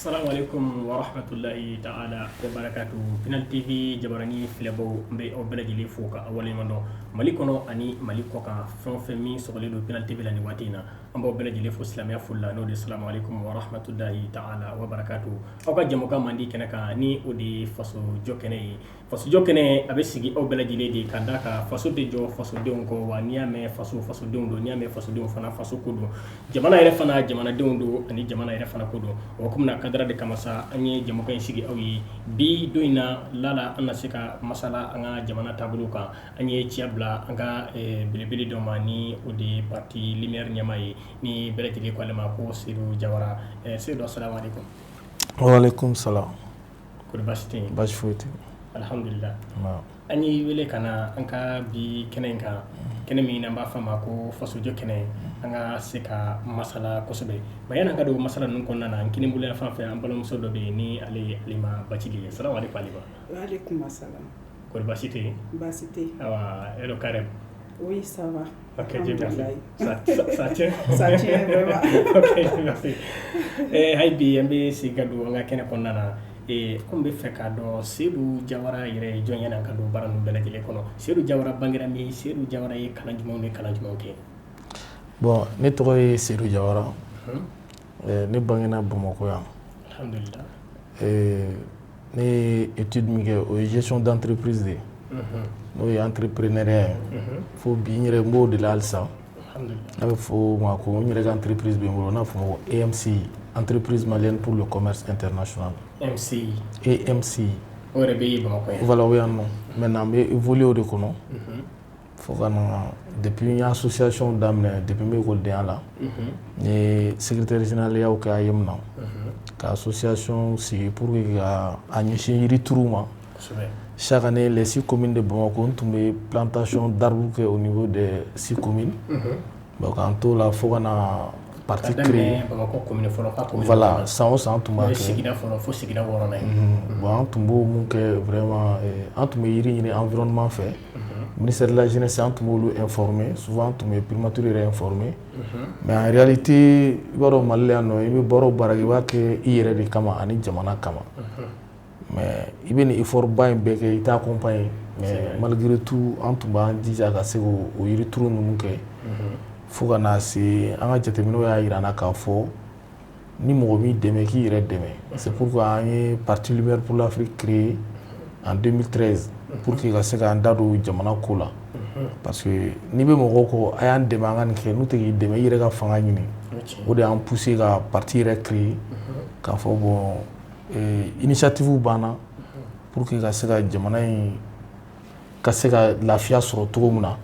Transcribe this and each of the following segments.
Assalamu alaikum wa rahmatullahi ta'ala wa barakatuh. Pinal TV jabarani filɛbaw, n bɛ aw bɛɛ lajɛlen fo ka aw waleɲuman dɔn. Mali kɔnɔ ani Mali kɔ kan, fɛn o fɛn min sɔgɔlen don Pinal TV la nin waati in na, an b'aw bɛɛ lajɛlen fo silamɛya foli la, n'o de assalamu alaikum wa rahmatullahi ta'ala wa barakatuh. Aw ka jɛmukan mandi kɛnɛ kan, ni o de ye faso jɔ kɛnɛ ye. Fasojɔ kɛnɛ, a bɛ sigi aw bɛɛ lajɛlen de ka da kan faso tɛ jɔ fasodenw kɔ. Wa n'i y'a mɛn faso, fasodenw don. N'i y'a mɛn fasodenw fana, faso ko don. Jamana yɛrɛ fana, jamanadenw don ani jamana yɛrɛ fana ko don. O kuma na kadara de kama sa, an ye jɛmukan in sigi aw ye bi don in na. Lala an na se ka masala an ka jamana taabolo kan. An ye ciya bila an ka belebele dɔ ma, ni o de ye parti Lumière ɲɛmaa ye, ni bɛɛ lajɛlen ko ale ma ko Seydou Jawara. Seydou, assalamu alaikum. Waaleykum salam. Kɔri baasi tɛ yen? Baasi foyi tɛ. Alhamdulillah. An y'i wele ka na an ka bi kɛnɛ in kan, kɛnɛ min n'an b'a fɔ a ma ko fasojɔ kɛnɛ, an ka se ka masala kosɛbɛ. Mais yanni an ka don masala ninnu kɔnɔna na, n kini bolo yan fan fɛ, an balimamuso dɔ bɛ yen, ni ale ye Alima Bacili ye. Salamu aleykum Alima. Waaleykum salam. Kɔri baasi tɛ yen? Baasi tɛ yen. Awa, e carême? Oui, ça va. Ok, Dieu merci. Ça tient. Ça tient vraiment. Ok, merci. Hali bi an bɛ segin ka don an ka kɛnɛ kɔnɔna na. Anw bɛ fɛ k'a dɔn Seydou Jawara yɛrɛ ye jɔn ye, n'an ka don baara ninnu bɛɛ lajɛlen kɔnɔ. Seydou Jawara bangera min? Seydou Jawara ye kalan jumɛnw ni kalan jumɛnw kɛ? Bon, ne tɔgɔ ye Seydou Jawara. Ne bangena Bamakɔ yan. Alhamdulillah. Ne ye étude min kɛ, o ye gestion d'entreprise de ye, n'o ye entrepreneuriat ye. Fo bi, n yɛrɛ n b'o de la halisa. Alhamdulillah. N'a bɛ fɔ o ma ko n yɛrɛ ka entreprise bɛ n bolo, n'a fɔ o ma ko AMCI, Entreprise malienne pour le commerce international. MCI? AMCI. O yɛrɛ bɛ Bamakɔ yan? Voilà, o yan nɔ. Maintenant, n bɛ évoluer o de kɔnɔ fo ka na, depuis n ye association daminɛ, depuis n bɛ ekɔlidenya la, n ye secrétaire général yaw kɛ AEM na, ka association sigi pour que ka a ɲɛsin yirituru ma. Chaque année, les six communes de Bamako, n tun bɛ plantation d'arbres kɛ au niveau des six communes. Donc an t'o la fo ka na parti créer. Bamakɔ commune fɔlɔ ka commune. Voilà, san o san tun b'a kɛ. Sigida fɔlɔ fo sigida wɔɔrɔnan ye. Bon, an tun b'o mun kɛ vraiment, an tun bɛ yiri ɲini environnement fɛ, ministère de la Jeunesse, an tun b'olu informer souvent, an tun bɛ primature yɛrɛ informer. Mais en réalité, i b'a dɔn, Mali la yan nɔ, i bɛ baara o baara kɛ, i b'a kɛ i yɛrɛ de kama ani jamana kama. Mais i bɛ nin effort ba in bɛɛ kɛ, i t'a accompagner. Mais malgré tout, an tun b'an jija ka se k'o yirituru ninnu kɛ fo ka na se an ka jateminɛw y'a jira an na k'a fɔ ni mɔgɔ m'i dɛmɛ, k'i yɛrɛ dɛmɛ. C'est pourquoi an ye parti Lumière pour l'Afrique créé en 2013, pour que ka se k'an da don jamana ko la, parce que n'i bɛ mɔgɔw kɔ, a y'an dɛmɛ an ka nin kɛ, n'u tɛ k'i dɛmɛ, i yɛrɛ ka fanga ɲini. O de y'an poussé ka parti yɛrɛ créer, k'a fɔ bon, initiative banna pour que ka se ka jamana in ka se ka lafiya sɔrɔ cogo min na.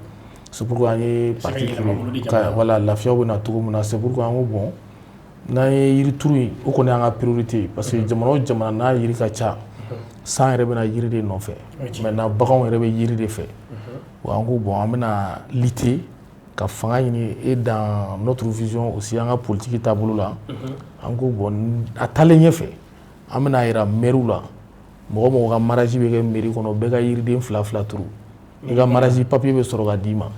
C'est pourquoi an ye parti créé ka, voilà, lafiya bɛ na cogo min na. C'est pourquoi an ko bon, n'an ye yirituru in, o kɔni y'an ka priorité ye, parce que jamana o jamana n'a yiri ka ca, san yɛrɛ bɛna yiri de nɔfɛ. Maintenant, baganw yɛrɛ bɛ yiri de fɛ. Wa an ko bon, an bɛna lutter ka fanga ɲini. Et dans notre vision aussi, an ka politique taabolo la, an ko bon, a taalen ɲɛfɛ, an bɛna yira maire la, mɔgɔ mɔgɔ ka mariage bɛ kɛ mairie kɔnɔ, bɛɛ ka yiriden fila fila turu, i ka mariage papier bɛ sɔrɔ ka d'i ma.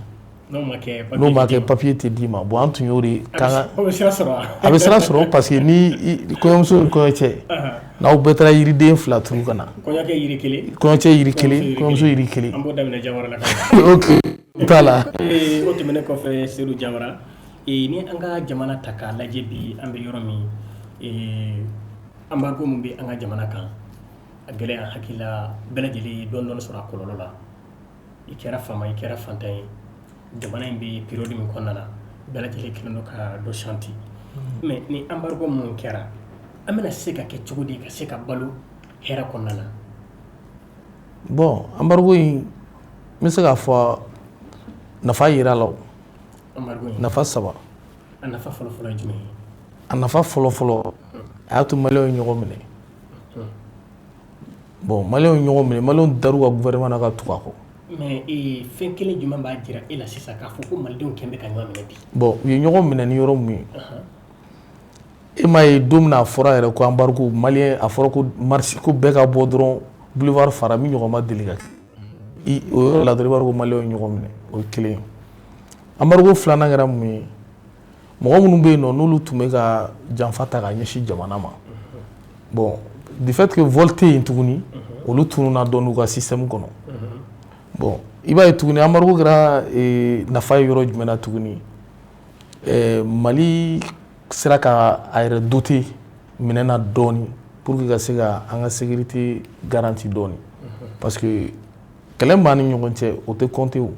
N'o ma kɛ? N'o ma kɛ, papier tɛ d'i ma. Bon, an tun y'o de kan. A bɛ sira sɔrɔ. A bɛ sira sɔrɔ, parce que ni kɔɲɔmuso ni kɔɲɔcɛ, n'aw bɛɛ taara yiriden fila turu ka na. Kɔɲɔkɛ yiri kelen. Kɔɲɔcɛ yiri kelen, kɔɲɔmuso yiri kelen. An b'o daminɛ Jawara la. Ok, t'a la. O tɛmɛnen kɔfɛ, Seydou Jawara, ni an ka jamana ta k'a lajɛ bi, an bɛ yɔrɔ min, embargo min bɛ an ka jamana kan, a gɛlɛya hakili la, bɛɛ lajɛlen ye dɔɔni dɔɔni sɔrɔ a kɔlɔlɔ la. I kɛra faama, i kɛra fantan ye, jamana in bɛ période min kɔnɔna na, bɛɛ lajɛlen kɛlen don ka dɔ chanter. Mais ni embargo minnu kɛra, an bɛna se ka kɛ cogo di ka se ka balo hɛrɛ kɔnɔna na? Bon, embargo in, n bɛ se k'a fɔ nafa yira la o. Embargo in? Nafa saba. A nafa fɔlɔ-fɔlɔ ye jumɛn ye? A nafa fɔlɔ-fɔlɔ, a y'a to maliyɛnw ye ɲɔgɔn minɛ. Bon, maliyɛnw ye ɲɔgɔn minɛ, maliyɛnw dar'u ka gouvernement na ka tugu a kɔ. Mais fɛn kelen jumɛn b'a jira e la sisan k'a fɔ ko malidenw kɛn bɛ ka ɲɔgɔn minɛ bi? Bon, u ye ɲɔgɔn minɛ ni yɔrɔ mun ye, e m'a ye, don min na a fɔra yɛrɛ ko embargo, maliyɛn, a fɔra ko marche, ko bɛɛ ka bɔ dɔrɔn, boulevard fara, min ɲɔgɔn ma deli ka kɛ. O yɔrɔ la dɔrɔn, i b'a dɔn ko maliyɛnw ye ɲɔgɔn minɛ. O ye kelen ye. Embargo filanan kɛra mun ye? Mɔgɔ minnu bɛ yen nɔ, n'olu tun bɛ ka janfa ta ka ɲɛsin jamana ma. Bon, du fait que vol tɛ yen tuguni, olu tununna dɔɔni u ka système kɔnɔ. Bon, i b'a ye tuguni, embargo kɛra nafa ye yɔrɔ jumɛn na tuguni? Mali sera ka a yɛrɛ doter minɛn na dɔɔni pour que ka se ka an ka sécurité garantie dɔɔni, parce que kɛlɛ min b'an ni ɲɔgɔn cɛ, o tɛ compter. O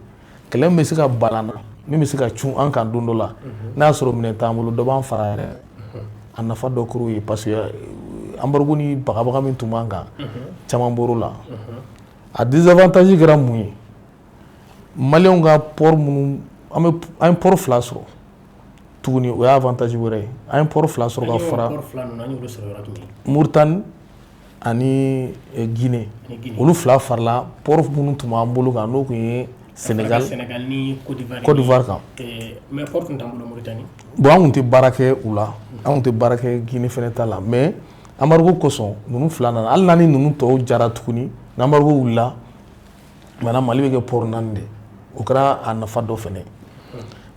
kɛlɛ min bɛ se ka bala an na, min bɛ se ka cun an kan don dɔ la, n'a y'a sɔrɔ minɛn t'an bolo, dɔ b'an fara yɛrɛ. A nafa dɔ kɛr'o ye, parce que embargo ni bagabaga min tun b'an kan, caman bɔr'o la. A désavantage kɛra mun ye? Maliyɛnw ka port minnu, an bɛ, an ye port fila sɔrɔ tuguni, o y'a avantage wɛrɛ ye. An ye port fila sɔrɔ ka fara Port fila ninnu, an y'olu sɔrɔ yɔrɔ jumɛn? Mauritanie ani Guinée. Ani Guinée. Olu fila farala port minnu tun b'an bolo kan, n'o tun ye Sénégal, Sénégal ni Côte d'Ivoire. Côte d'Ivoire kan. Mais port tun t'an bolo Mauritanie. Bon, an tun tɛ baara kɛ u la, an tun tɛ baara kɛ Guinée fɛnɛ ta la, mais embargo kosɔn ninnu fila nana. Hali n'a ni ninnu tɔw jara tuguni, ni embargo wulila, maintenant Mali bɛ kɛ port naani de. O kɛra a nafa dɔ fɛnɛ ye.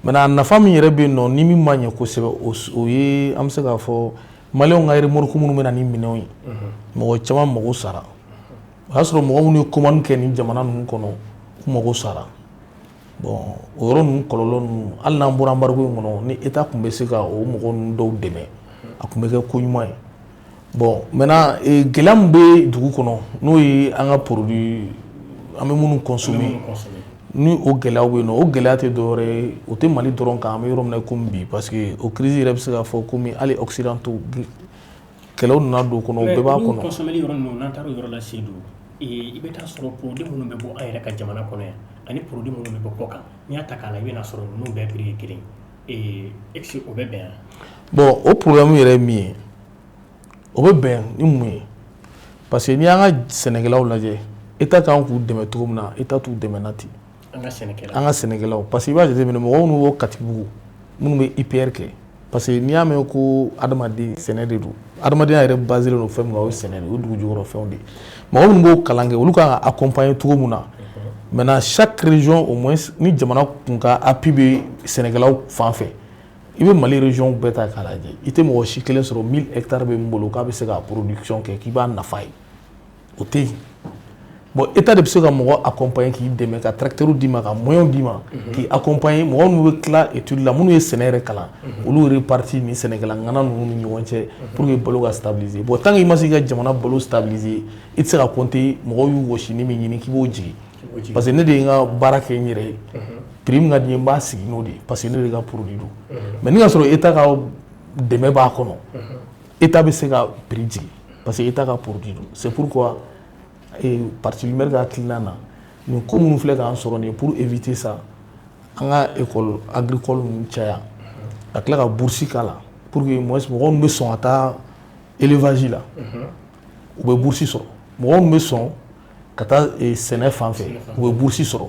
Maintenant, a nafa min yɛrɛ bɛ yen nɔ, ni min ma ɲɛ kosɛbɛ, o ye, an bɛ se k'a fɔ, maliyɛnw ka remorque minnu bɛ na ni minɛnw ye, mɔgɔ caman mago sara. O y'a sɔrɔ mɔgɔ minnu ye commande kɛ nin jamana ninnu kɔnɔ, u mago sara. Bon, o yɔrɔ ninnu kɔlɔlɔ ninnu, hali n'an bɔra embargo in kɔnɔ, ni État tun bɛ se ka o mɔgɔ ninnu dɔw dɛmɛ, a tun bɛ kɛ ko ɲuman ye. Bon, maintenant, gɛlɛya min bɛ dugu kɔnɔ, n'o ye an ka produit an bɛ minnu consommer, Minnu consommer. ni o gɛlɛyaw bɛ yen nɔ, o gɛlɛya tɛ dɔwɛrɛ ye, o tɛ Mali dɔrɔn kan. An bɛ yɔrɔ min na komi bi, parce que o crise yɛrɛ bɛ se k'a fɔ komi hali occidentaux, kɛlɛw nana don o kɔnɔ, o bɛɛ b'a Olu kɔnɔ. Consommer yɔrɔ ninnu, n'an taara o yɔrɔ la, Seydou, i bɛ taa sɔrɔ produit minnu bɛ bɔ an yɛrɛ ka jamana kɔnɔ yan ani produit minnu bɛ bɔ kɔ kan, n'i y'a ta k'a lajɛ, i bɛna sɔrɔ ninnu bɛɛ prix ye kelen ye. Est-ce que o bɛ bɛn wa? Bon, o problème yɛrɛ ye min ye, o bɛ bɛn ni mun ye? Parce que n'i y'an ka sɛnɛkɛlaw lajɛ, État kan k'u dɛmɛ cogo min na, État t'u dɛmɛ na ten. An ka sɛnɛkɛla. An ka sɛnɛkɛlaw, parce que i b'a jateminɛ, mɔgɔ minnu bɔ Katibugu, minnu bɛ IPR kɛ, parce que n'i y'a mɛn ko adamaden, sɛnɛ de don. Adamadenya yɛrɛ basé don fɛn min kan, o ye sɛnɛ de ye, o ye dugu jukɔrɔ fɛnw de ye. Mɔgɔ minnu b'o kalan kɛ, olu kan ka accompagner cogo min na. Maintenant, chaque région au moins, ni jamana kun ka appui bɛ sɛnɛkɛlaw fan fɛ, i bɛ Mali région bɛɛ ta k'a lajɛ, i tɛ mɔgɔ si kelen sɔrɔ 1000 hectares bɛ min bolo k'a bɛ se ka production kɛ k'i b'a nafa ye, o tɛ yen. Bon, État de bɛ se ka mɔgɔ accompagner, k'i dɛmɛ, ka tracteur d'i ma, ka moyens d'i ma, k'i accompagner. Mɔgɔ minnu bɛ tila étude la, minnu ye sɛnɛ yɛrɛ kalan, olu répartir ni sɛnɛkɛla ŋana ninnu ni ɲɔgɔn cɛ pour que balo ka stabiliser. Bon, tant que i ma se k'i ka jamana balo stabiliser, i tɛ se ka compter mɔgɔw y'u wɔsi ni min ɲini k'i b'o jigin, parce que ne de ye n ka baara kɛ n yɛrɛ ye, prix min ka di n ye, n b'a sigi n'o de ye, parce que ne de ka produit don. Mais ni ka sɔrɔ État ka dɛmɛ b'a kɔnɔ, État bɛ se ka prix jigin, parce que État ka produit don. C'est pourquoi parti Lumière ka hakilina na, nin ko minnu filɛ k'an sɔrɔ nin ye, pour éviter ça, an ka école agricole ninnu caya, ka tila ka bourse k'a la, pour que moins mɔgɔ minnu bɛ sɔn ka taa élevage la, u bɛ bourse sɔrɔ. Mɔgɔ minnu bɛ sɔn ka taa sɛnɛ fan fɛ, u bɛ bourse sɔrɔ.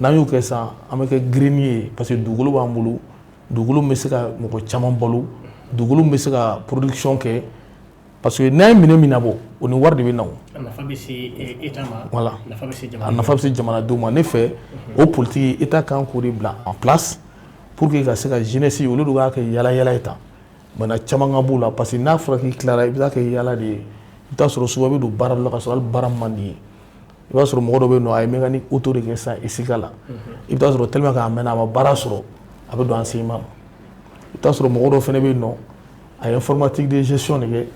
N'an y'o kɛ sisan, an bɛ kɛ grenier ye, parce que dugukolo b'an bolo, dugukolo min bɛ se ka mɔgɔ caman balo, dugukolo min bɛ se ka production kɛ, parce que n'an ye minɛn min nabɔ, o ni wari de bɛ na o. A nafa bɛ se État ma. Voilà. Nafa bɛ se A jamana. nafa bɛ se jamanadenw ma. Ne fɛ, o politique, État kan k'o de bila en place pour que ka se ka jeunesse, olu de k'a kɛ yala yala ye tan. Maintenant, caman ka b'o la, parce que n'a fɔra k'i tilara, i bɛ taa kɛ yala de ye. I bɛ taa sɔrɔ souvent i bɛ don baara dɔ la ka sɔrɔ hali baara man di ye. I b'a sɔrɔ mɔgɔ dɔ bɛ yen nɔ, a ye mécanique auto de kɛ sisan ESICA la. I bɛ taa sɔrɔ tellement que a mɛnna, a ma baara sɔrɔ, a bɛ don enseignement na. I bɛ taa sɔrɔ mɔgɔ dɔ fana bɛ yen nɔ, a ye informatique de gestion de kɛ,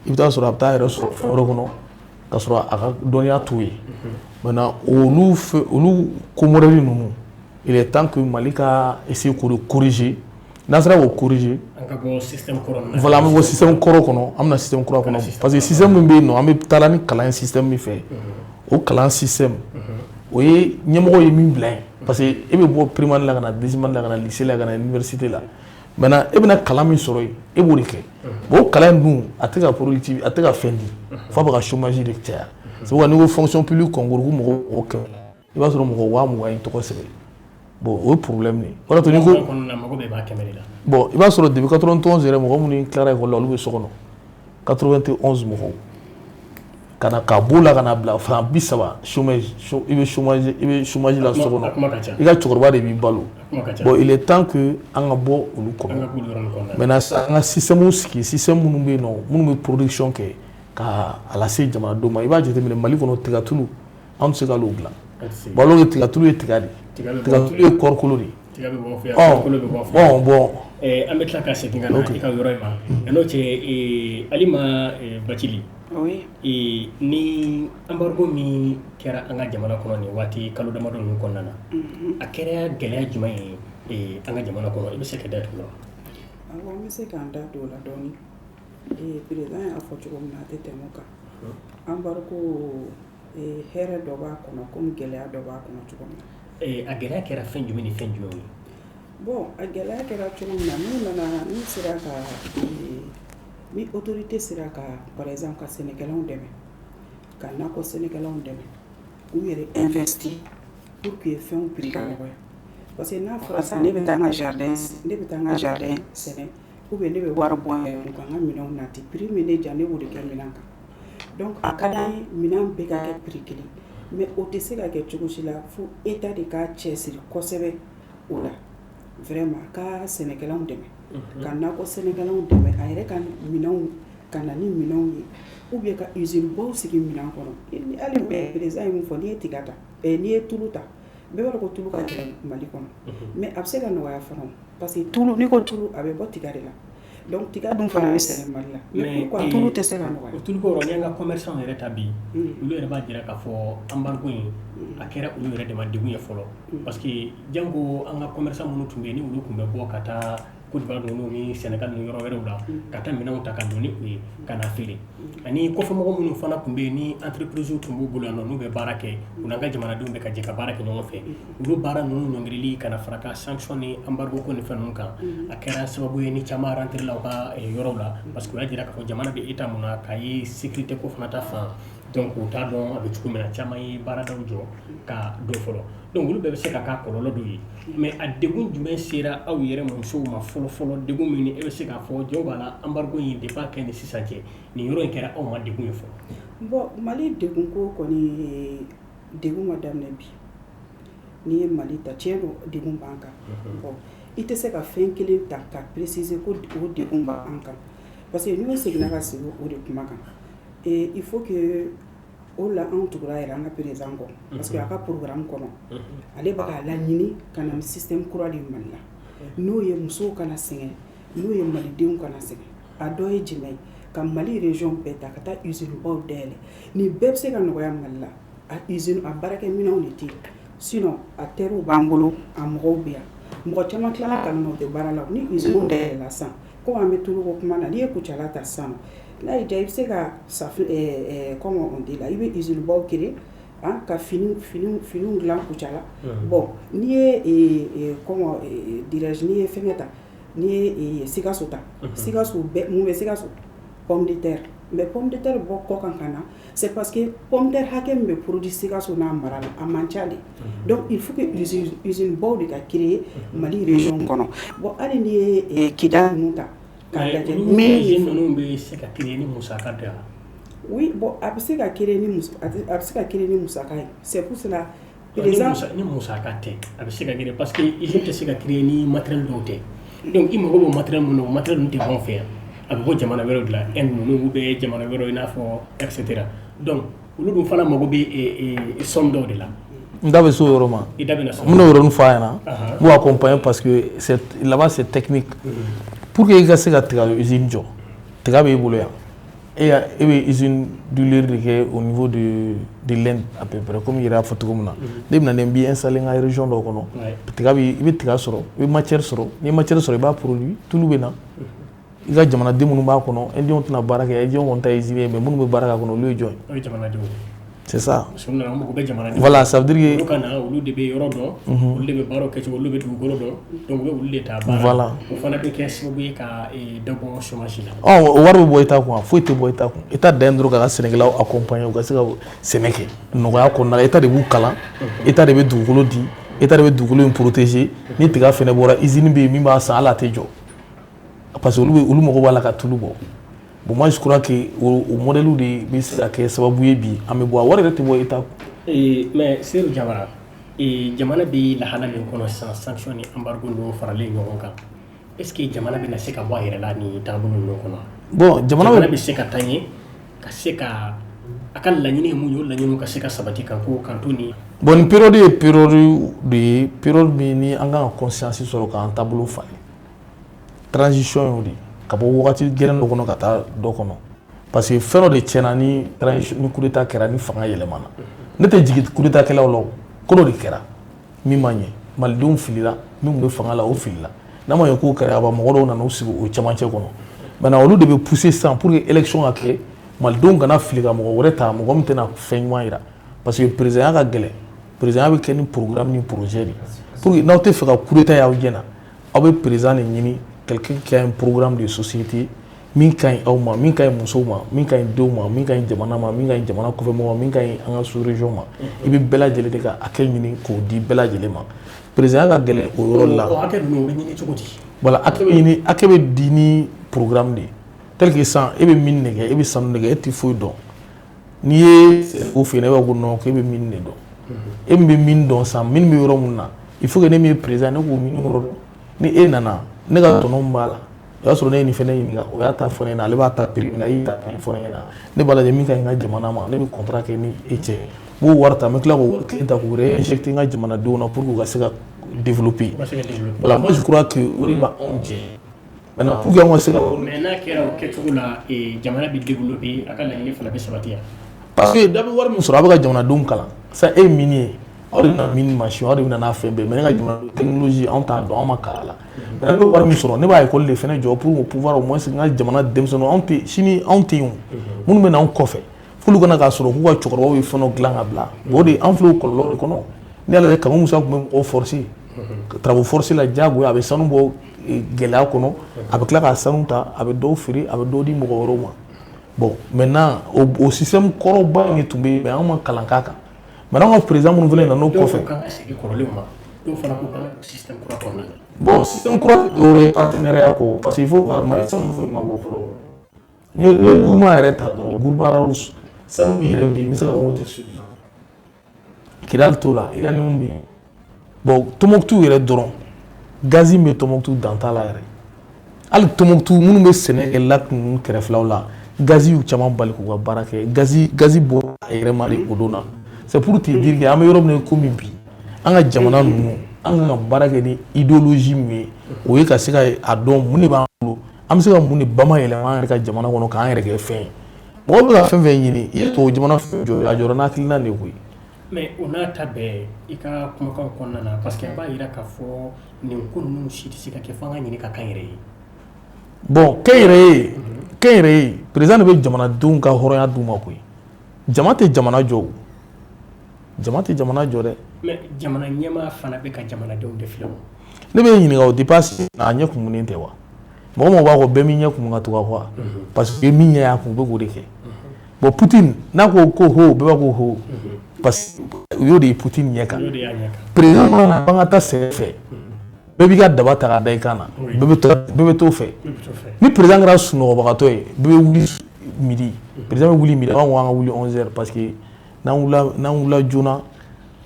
i bɛ taa sɔrɔ a bɛ taa yɛrɛ sɔrɔ fɛn wɛrɛ kɔnɔ ka sɔrɔ a ka dɔnniya t'o ye. Maintenant, olu fɛ, olu ko modèle ninnu, il est temps que Mali ka essayer k'o de corriger. N'an sera k'o corriger, An ka bɔ système kɔrɔ ninnu na. Voilà, an bɛ bɔ système kɔrɔ kɔnɔ, an bɛna système kura kɔnɔ, parce que système min bɛ yen nɔ, an bɛ taa ni kalan ye système min fɛ, o kalan système, o ye ɲɛmɔgɔ ye min bila yen, parce que e bɛ bɔ primaire la ka na deuxième la, ka na lycée la, ka na université la. Maintenant, e bɛna kalan min sɔrɔ yen, e b'o de kɛ. Bon, o kalan in dun, a tɛ ka productive, a tɛ ka fɛn di, f'a bɛ ka chômage de caya. C'est pourquoi n'i ko fonction publique concours, ko mɔgɔ 100, i b'a sɔrɔ mɔgɔ 20 000 ye tɔgɔ sɛbɛn. Bon, o ye problème de ye. O de y'a to n'i ko Kɔnɔna mago bɛɛ b'a 100 de la. Bon, i b'a sɔrɔ depuis 91 yɛrɛ, mɔgɔ minnu tilara école la, olu bɛ so kɔnɔ. 91 mɔgɔw ka na ka b'o la ka na bila fan 30 chômage, i bɛ chômage, i bɛ chômage la so A kɔnɔ. kuma ka ca. I ka cɛkɔrɔba de b'i balo. A kuma ka ca. Bon, il est temps que an ka bɔ olu An kɔnɔ. ka bɔ olu yɔrɔ nin kɔnɔna na. Maintenant, an ka système sigi, système minnu bɛ yen nɔ, minnu bɛ production kɛ. Ka a lase jamanadenw ma. I b'a jateminɛ, Mali kɔnɔ, tigatulu, an tɛ se k'al'o dilan. Bon, alors que tigatulu ye tiga de ye, tigatulu ye kɔɔrikolo de ye. Ɔ bon, an bɛ tila ka segin ka na i ka yɔrɔ in ma. N'o cɛ, Alima Bacili, ni embargo min kɛra an ka jamana kɔnɔ nin waati kalo damadɔ ninnu kɔnɔna na, a kɛra gɛlɛya jumɛn ye an ka jamana kɔnɔ? I bɛ se ka da tugu la? Awɔ, n bɛ se k'an da don o la dɔɔnin. Président y'a fɔ cogo min na, a tɛ tɛmɛ o kan. Embargo, hɛrɛ dɔ b'a kɔnɔ komi gɛlɛya dɔ b'a kɔnɔ cogo min na. A gɛlɛya kɛra fɛn jumɛn ni fɛn jumɛn ye? Bon, a gɛlɛya kɛra cogo min na, n'u nana, n'u sera ka, ni autorité sera ka, par exemple, ka sɛnɛkɛlaw dɛmɛ, ka nakɔ sɛnɛkɛlaw dɛmɛ k'u yɛrɛ investir pour que fɛnw prix ka nɔgɔya. Parce que n'a fɔra sisan, ne bɛ taa n ka jardin, ne bɛ taa n ka jardin sɛnɛ, ou bien ne bɛ wari bɔ n yɛrɛ kun ka n ka minɛnw nati, prix min ne diya, ne b'o de kɛ minɛn kan. Donc a ka d'an ye minɛn bɛɛ ka kɛ prix kelen, mais o tɛ se ka kɛ cogo si la fo État de k'a cɛsiri kosɛbɛ o la. Vraiment, ka sɛnɛkɛlaw dɛmɛ, ka nakɔ sɛnɛkɛlaw dɛmɛ, a yɛrɛ ka minɛnw ka na ni minɛnw ye, ou bien ka usine baw sigi minɛn kɔnɔ. Hali président ye min fɔ, n'i ye tiga ta, n'i ye tulu ta, bɛɛ b'a dɔn ko tulu ka gɛlɛn Mali kɔnɔ, mais a bɛ se ka nɔgɔya fana, parce que tulu, n'i ko tulu, a bɛ bɔ tiga de la. Donc tiga dun fana bɛ sɛnɛ Mali la, mais pourquoi tulu tɛ se ka nɔgɔya? O tulu ko yɔrɔ, n'i y'an ka commerçant yɛrɛ ta bi, olu yɛrɛ b'a jira k'a fɔ embargo in, a kɛra olu yɛrɛ de ma degun ye fɔlɔ, parce que jango an ka commerçant minnu tun bɛ yen, ni olu tun bɛ bɔ ka taa Côte d'Ivoire ninnu ni Sénégal ni yɔrɔ wɛrɛw la, ka taa minɛnw ta ka don ni u ye ka na feere, ani kɔfɛmɔgɔ minnu fana tun bɛ yen, ni entreprise tun b'u bolo yan nɔ, n'u bɛ baara kɛ, u n'an ka jamanadenw bɛ ka jɛ ka baara kɛ ɲɔgɔn fɛ, olu baara ninnu ɲɔngirili ka na fara ka sanction ni embargo ko ni fɛn ninnu kan, a kɛra sababu ye ni caman rentré la u ka yɔrɔw la, parce que u y'a jira k'a fɔ jamana bɛ état mun na, k'a ye sécurité ko fana ta fan. Donc u t'a dɔn a bɛ cogo min na, caman ye baaradaw jɔ ka don fɔlɔ. Donc olu bɛɛ bɛ se ka k'a kɔlɔlɔ dɔ ye. Mais a degun jumɛn sera aw yɛrɛ musow ma fɔlɔ fɔlɔ, degun min e bɛ se k'a fɔ jɔn b'a la, embargo in depuis a kɛ ni sisan cɛ, nin yɔrɔ in kɛra aw ma degun ye fɔlɔ? Bon, Mali degun ko kɔni, degun ma daminɛ bi. N'i ye Mali ta, tiɲɛ don, degun b'an kan. Bon, i tɛ se ka fɛn kelen ta ka préciser ko o degun b'an kan, parce que n'u seginna ka segin o de kuma kan, et il faut que o la anw tugura yɛrɛ an ka président kɔ, parce que a ka programme kɔnɔ, ale bɛ k'a laɲini ka na ni système kura de ye Mali la, n'o ye musow kana sɛgɛn, n'o ye malidenw kana sɛgɛn. A dɔ ye jumɛn ye? Ka Mali région bɛɛ ta ka taa usine baw dayɛlɛ. Nin bɛɛ bɛ se ka nɔgɔya Mali la. A usine, a baarakɛminɛnw de tɛ yen, sinon a terrew b'an bolo, a mɔgɔw bɛ yan, mɔgɔ caman tilala kalan na, u tɛ baara la. Ni usine dayɛlɛla sisan, komi an bɛ tuluko kuma na, n'i ye Kucala ta sisan, n'a y'i diya, i bɛ se ka safunɛ, comment on dit la, i bɛ usine baw créer ka fini fini finiw dilan Kucala. Bon, n'i ye, comment dirais-je, n'i ye fɛngɛ ta, n'i ye Sikaso ta, Sikaso bɛɛ, mun bɛ Sikaso? Pomme de terre. Mais pomme de terre bɔ kɔ kan ka na, c'est parce que pomme de terre hakɛ min bɛ produit Sikaso n'a mara la, a man ca de. Donc il faut que usine baw de ka créer Mali région kɔnɔ. Bon, hali n'i ye Kidal ninnu ta k'a lajɛ. Mais usine ninnu bɛ se ka créer ni musaka tɛ wa? Oui, bon, a bɛ se ka créer ni a bɛ se ka créer ni musaka ye. C'est pour cela, président. Ni musaka tɛ, a bɛ se ka créer, parce que usine tɛ se ka créer ni matériel dɔw tɛ. Donc i mago b'o matériel mun na, o matériel ninnu tɛ bɔ an fɛ yan, a bɛ bɔ jamana wɛrɛw de la, Inde ninnu ou bien jamana wɛrɛw i n'a fɔ et cetera. Donc olu dun fana mago bɛ somme dɔw de la. N da bɛ s'o yɔrɔ ma. I da bɛ na s'o ma. N bɛna o yɔrɔnin fɔ a ɲɛna. N b'o accompagner parce que c'est là-bas, c'est technique. Pour que i ka se ka tiga usine jɔ, tiga b'e bolo yan, e e bɛ usine d'huile de kɛ au niveau de l'Inde à peu près, comme i yɛrɛ y'a fɔ cogo min na. Ne bɛna n b'i installer n ka région dɔ kɔnɔ, tiga bɛ, i bɛ tiga sɔrɔ, i bɛ matière sɔrɔ, n'i ye matière sɔrɔ, i b'a produit, tulu bɛ na. I ka jamanaden minnu b'a kɔnɔ, Indiens tɛna baara kɛ, Indiens kɔni ta ye usine ye, mais minnu bɛ baara k'a kɔnɔ, olu ye jɔn ye? O ye jamanadenw ye. C'est ça. Parce que an mago bɛ jamanadenw. Voilà, ça veut dire que olu ka na, olu de bɛ yɔrɔ dɔn, olu de bɛ baaraw kɛcogo, olu bɛ dugukolo dɔn, donc u bɛ olu de ta baara. Voilà. O fana bɛ kɛ sababu ye ka dɔ bɔ chômage la. Ɔ, o wari bɛ bɔ État kun wa? Foyi tɛ bɔ État kun. État dan ye dɔrɔn k'a ka sɛnɛkɛlaw accompagner u ka se ka sɛnɛ kɛ nɔgɔya kɔnɔna la. État de b'u kalan, État de bɛ dugukolo di, État de bɛ dugukolo in protéger. Ni tiga fɛnɛ bɔra, usine bɛ yen min b'a san, hali a tɛ jɔ, parce que olu bɛ, olu mago b'a la ka tulu bɔ. Bon, moi je crois que o modèle de bɛ se ka kɛ sababu ye bi an bɛ bɔ, a wari yɛrɛ tɛ bɔ État kun. Mais Seydou Jawara, jamana bɛ lahala min kɔnɔ sisan, sanction ni embargo ninnu faralen ɲɔgɔn kan, est ce que jamana bɛna se ka bɔ a yɛrɛ la nin taabolo ninnu kɔnɔ? Bon, jamana bɛ se ka taa ɲɛ? ka se ka a ka laɲini ye mun ye, o laɲiniw ka se ka sabati kan ko kan to ni. Bon, nin période ye période de ye, période min ni an kan ka conscience sɔrɔ k'an taabolo falen. Transition y'o de ye, ka bɔ wagati gɛlɛn dɔ kɔnɔ ka taa dɔ kɔnɔ, parce que fɛn dɔ de tiɲɛna ni transition, ni coup d'état kɛra, ni fanga yɛlɛmana. Ne tɛ jigin coup d'état kɛlaw la, o ko dɔ de kɛra min ma ɲɛ. Malidenw filila, min tun bɛ fanga la, o filila. N'a ma ɲɛ k'o kɛra kaban, mɔgɔ dɔw nana u sigi o cɛmancɛ kɔnɔ. Maintenant, olu de bɛ pousser sisan pour que élection ka kɛ, malidenw kana fili ka mɔgɔ wɛrɛ ta, mɔgɔ min tɛna fɛn ɲuman yira, parce que président ka gɛlɛn. Président bɛ kɛ ni programme ni projet de pour que n'aw tɛ fɛ ka coup d'état y'aw ɲɛ na, aw bɛ président de ɲini, quelqu'un qui a un programme de société min ka ɲi aw ma, min ka ɲi musow ma, min ka ɲi denw ma, min ka ɲi jamana ma, min ka ɲi jamana kɔfɛ mɔgɔw ma, min ka ɲi an ka sous région ma. I bɛ bɛɛ lajɛlen de ka hakɛ ɲini k'o di bɛɛ lajɛlen ma. Président ka gɛlɛn o yɔrɔ la. O hakɛ ninnu, o bɛ ɲini cogo di? Voilà, hakɛ bɛ ɲini, hakɛ bɛ di ni programme de ye, tel que sisan e bɛ mine de kɛ, e bɛ sanu de kɛ, e tɛ foyi dɔn. N'i ye o fɛ yen, e b'a fɔ ko non, k'e bɛ mine de dɔn. E min bɛ mine dɔn sisan, mine bɛ yɔrɔ mun na, il faut que ne min ye président, ne k'o mine yɔrɔ dɔn. Ni e nana, ne ka tɔnɔ min b'a la, o y'a sɔrɔ ne ye nin fɛnɛ ɲininka, o y'a ta fɔ ne ɲɛna, ale b'a ta prix min na, e y'i ta prix fɔ ne ɲɛna, ne b'a lajɛ min ka ɲi n ka jamana ma, ne bɛ contrat kɛ ni e cɛ, n b'o wari ta, n bɛ tila k'o wari kelen ta k'o réinjecter n ka jamanadenw na pour que u ka se ka développer. Voilà, moi je crois que o de b'anw jɛ maintenant pour que anw ka se ka. Mais n'a kɛra o kɛcogo la, jamana bɛ développer, a ka laɲini fana bɛ sabati yan? Parce que da bɛ wari min sɔrɔ, a bɛ ka jamanadenw kalan sisan. E ye mine ye, aw de bɛna mine machine, aw de bɛna n'a fɛn bɛɛ, mais ne ka jamana technologie, anw t'a dɔn, anw ma kalan a la. Mais ne bɛ wari min sɔrɔ, ne b'a école de fɛnɛ jɔ pour pouvoir au moins n ka jamana denmisɛnninw, anw tɛ sini, anw tɛ yen o, minnu bɛ na anw kɔfɛ, f'olu kana k'a sɔrɔ k'u ka cɛkɔrɔbaw ye fɛn dɔ dilan ka bila. O de an filɛ o kɔlɔlɔ de kɔnɔ. N'i y'a lajɛ, Kanku Musa tun bɛ mɔgɔw forcer travaux forcés la diyagoya, a bɛ sanu bɔ gɛlɛya kɔnɔ, a bɛ tila ka sanu ta, a bɛ dɔw feere, a bɛ dɔw di mɔgɔ wɛrɛw ma. Bon, maintenant o système kɔrɔba in de tun bɛ yen, mais an ma kalan k'a kan. Maintenant, an ka président minnu fana nana o Dɔw kɔfɛ. ko k'an ka segin kɔrɔlenw ma, dɔw fana ko k'an ka don système kura kɔnɔna na. Bon, système kura tɛ dɔwɛrɛ ye partenariat kɔ, parce que il faut Mali sanu foyi ma bɔ fɔlɔ. N'i ye Gourma yɛrɛ ta dɔrɔn, Gourma Rharous, sanu min yɛrɛ bɛ yen, n bɛ se ka fɔ ko tɛ sud la. Kidali t'o la, uranium bɛ yen. Bon, Tombouctou yɛrɛ dɔrɔn, gazi min bɛ Tombouctou, dan t'a la yɛrɛ. Hali Tombouctou, minnu bɛ sɛnɛ kɛ lac ninnu kɛrɛfɛlaw la, gazi y'u caman bali k'u ka baara kɛ. Gazi bɔ a yɛrɛ ma de o don na. C'est pour te dire que an bɛ yɔrɔ min na komi bi, an ka jamana ninnu, an kan ka baara kɛ ni idéologie min ye, o ye ka se ka a dɔn mun de b'an bolo, an bɛ se ka mun de bayɛlɛma an yɛrɛ ka jamana kɔnɔ k'an yɛrɛ kɛ fɛn ye. Mɔgɔ bɛ ka fɛn fɛn ɲini, i ye tubabu jamana fɛn jɔ, a jɔra n'hakilina de ye koyi. Mais o n'a ta bɛɛ, i ka kumakan kɔnɔna na, parce que a b'a jira k'a fɔ nin ko ninnu si tɛ se ka kɛ fo an ka ɲini ka k'an yɛrɛ ye. Bon, kɛnyɛrɛye, kɛnyɛrɛye, président de bɛ jamanadenw ka hɔrɔnya d'u ma koyi. Jama tɛ jamana jɔ o, jama tɛ jamana jɔ dɛ. Mais jamana ɲɛmaa fana bɛ ka jamanadenw de filɛ o. Ne bɛ ɲininka o, depuis a ɲɛ kumunen tɛ wa? Mɔgɔ mɔgɔ b'a kɔ, bɛɛ m'i ɲɛ kumu ka tugu a kɔ wa? Parce que min ɲɛ y'a kun, u bɛ k'o de kɛ. Bon, Poutine n'a ko ko ho, bɛɛ b'a ko ho, parce que u y'o de ye Poutine ɲɛ kan. O de y'a ɲɛ kan. Président mana na k'an ka taa sɛnɛ fɛ, bɛɛ b'i ka daba ta k'a da i kan na, bɛɛ bɛ t'o fɛ. Bɛɛ bɛ t'o fɛ. Ni président kɛra sunɔgɔbagatɔ ye, bɛɛ bɛ wuli midi. Président bɛ wuli midi, a b'a fɔ k'an ka wuli 11 heures, parce que n'an wulila joona,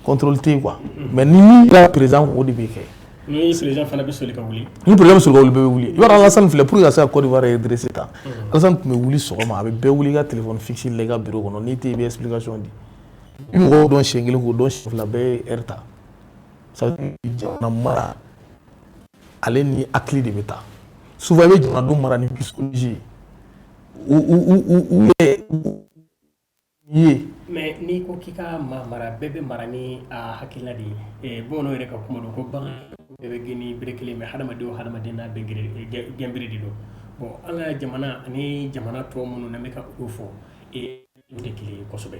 contrôle tɛ yen quoi. Mais ni min kɛra président kun, o de bɛ kɛ. Ni président fana bɛ soli ka wuli. Ni président bɛ soli ka wuli, bɛɛ bɛ wuli. I b'a dɔn, Alassane filɛ, pour que ka se ka Côte d'Ivoire redresser tan, Alassane tun bɛ wuli sɔgɔma, a bɛ bɛɛ wuli i ka téléphone fixe la i ka bureau kɔnɔ. N'i tɛ yen, i bɛ explication di. I bɛ mɔgɔw dɔn siɲɛ kelen, k'o dɔn siɲɛ fila, bɛɛ ye heure ta. Ça veut dire jamana mara, ale ni hakili de bɛ taa. Souvent i bɛ jamanadenw mara ni psychologie ye, u yɛrɛ ye. Mais n'i ko k'i ka maa mara, bɛɛ bɛ mara ni a hakilina de ye. Bamananw yɛrɛ ka kuma don ko bagan bɛɛ bɛ gɛn ni bere kelen, mais hadamaden o hadamaden n'a bɛɛ gɛnbere de don. Bon, an ka jamana ani jamana tɔ minnu n'an bɛ ka olu fɔ, olu tɛ kelen ye kosɛbɛ.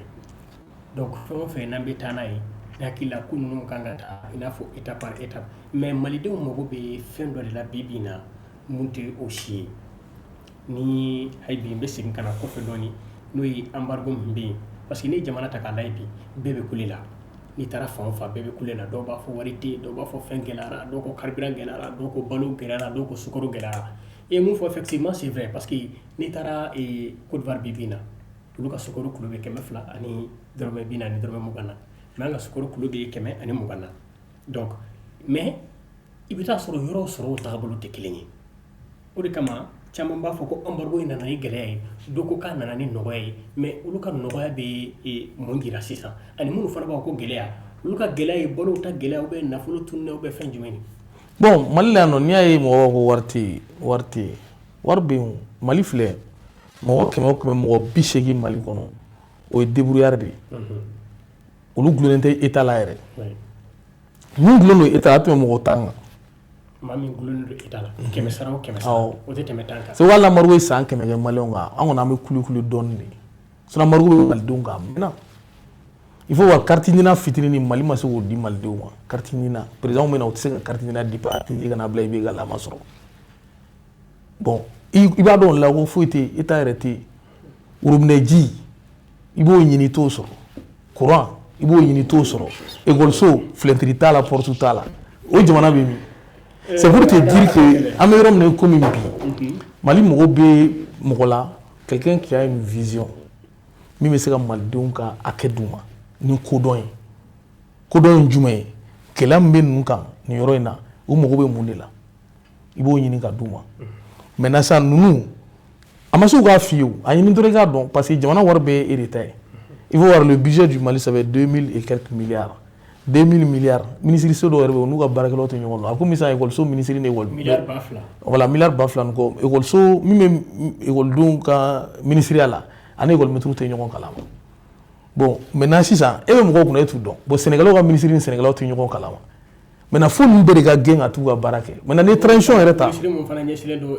Donc fɛn o fɛn n'an bɛ taa n'a ye, ne hakili la ko ninnu kan ka taa i n'a fɔ étape par étape. Mais malidenw mago bɛ fɛn dɔ de la bi bi in na mun tɛ o si ye. Ni hali bi n bɛ segin ka na kɔfɛ dɔɔnin, n'o ye embargo min bɛ yen, parce que n'i ye jamana ta k'a lajɛ bi, bɛɛ bɛ kule la. N'i taara fan o fan, bɛɛ bɛ kule la. Dɔw b'a fɔ wari tɛ yen, dɔw b'a fɔ fɛn gɛlɛyara, dɔw ko carburant gɛlɛyara, dɔw ko balo gɛlɛyara, dɔw ko sukaro gɛlɛyara. I ye mun fɔ, effectivement c'est vrai, parce que n'i taara Côte d'Ivoire bi bi in na, olu ka sukaro kilo bɛ 200 ni dɔrɔmɛ 40 dɔrɔmɛ 20 na, mais an ka sukaro kilo bɛ 120 na. Donc mais i bɛ taa sɔrɔ yɔrɔw sɔrɔ tagabolo tɛ kelen ye. O de kama Caman b'a fɔ ko embargo in nana ni gɛlɛya ye, dɔw ko k'a nana ni nɔgɔya ye. Mais olu ka nɔgɔya bɛ mun jira sisan? Ani minnu fana b'a fɔ ko gɛlɛya, olu ka gɛlɛya ye balow ta gɛlɛya ou bien nafolo tununna ou bien fɛn jumɛn ye? Bon, Mali la yan nɔ, n'i y'a ye mɔgɔw ko wari tɛ yen, wari tɛ yen, wari bɛ yen. Mali filɛ, mɔgɔ 100 o 100, mɔgɔ 80 Mali kɔnɔ, o ye débrouillard de ye. Olu gulonnen tɛ état la yɛrɛ. Mun gulonnen don état la, a tɛmɛ mɔgɔ 10 kan. Maa min gulonnen don état la, 100 sara o 100 sara, o tɛ tɛmɛ 10 kan. C'est hali embargo ye san 100 kɛ maliyɛnw kan, an kɔni an bɛ kule dɔɔnin de. Sinon embargo bɛ malidenw kan a mɛnna. Il faut voir, carte NINA fitinin ni Mali ma se k'o di malidenw ma. Carte NINA, président bɛ na, u tɛ se ka carte NINA di ATT ka n'a bila IBK la, a ma sɔrɔ. Bon, i b'a dɔn o la ko foyi tɛ yen, état yɛrɛ tɛ yen. Robinet ji, i b'o ɲini, i t'o sɔrɔ. Courant, i b'o ɲini, i t'o sɔrɔ. École fenêtre t'a la, porte t'a la. O jamana bɛ min? C'est pour te dire que an bɛ yɔrɔ min na i komi bi, Mali mago bɛ mɔgɔ la, quelqu'un qui a une vision min bɛ se ka malidenw ka hakɛ d'u ma ni kodɔn ye. Kodɔn ye jumɛn ye? Gɛlɛya min bɛ ninnu kan nin yɔrɔ in na, u mago bɛ mun de la, i b'o ɲini ka d'u ma. Maintenant sisan, ninnu a ma se u k'a f'i ye o, a ɲini dɔrɔn i k'a dɔn, parce que jamana wari bɛɛ ye e de ta ye. Il faut voir, le budget du Mali, ça fait 2000 et quelques milliards, 2000 milliards. Ministre so dɔw yɛrɛ bɛ yen, n'u ka baarakɛlaw tɛ ɲɔgɔn dɔn. A komi sisan école ministre ni école Miliyari 2000. Voilà, miliyari 2000 ni kɔ. École min bɛ écoledenw ka ministériya la ani école maître tɛ ɲɔgɔn kalama. Bon, maintenant sisan, e bɛ mɔgɔw kunna, e t'u dɔn. Bon, Sénégalais ka ministre ni Sénégalais tɛ ɲɔgɔn kalama. Maintenant, fo ninnu bɛɛ de ka gɛn ka t'u ka baara kɛ. Maintenant, ni transition yɛrɛ ta, Ministre mun fana ɲɛsinnen don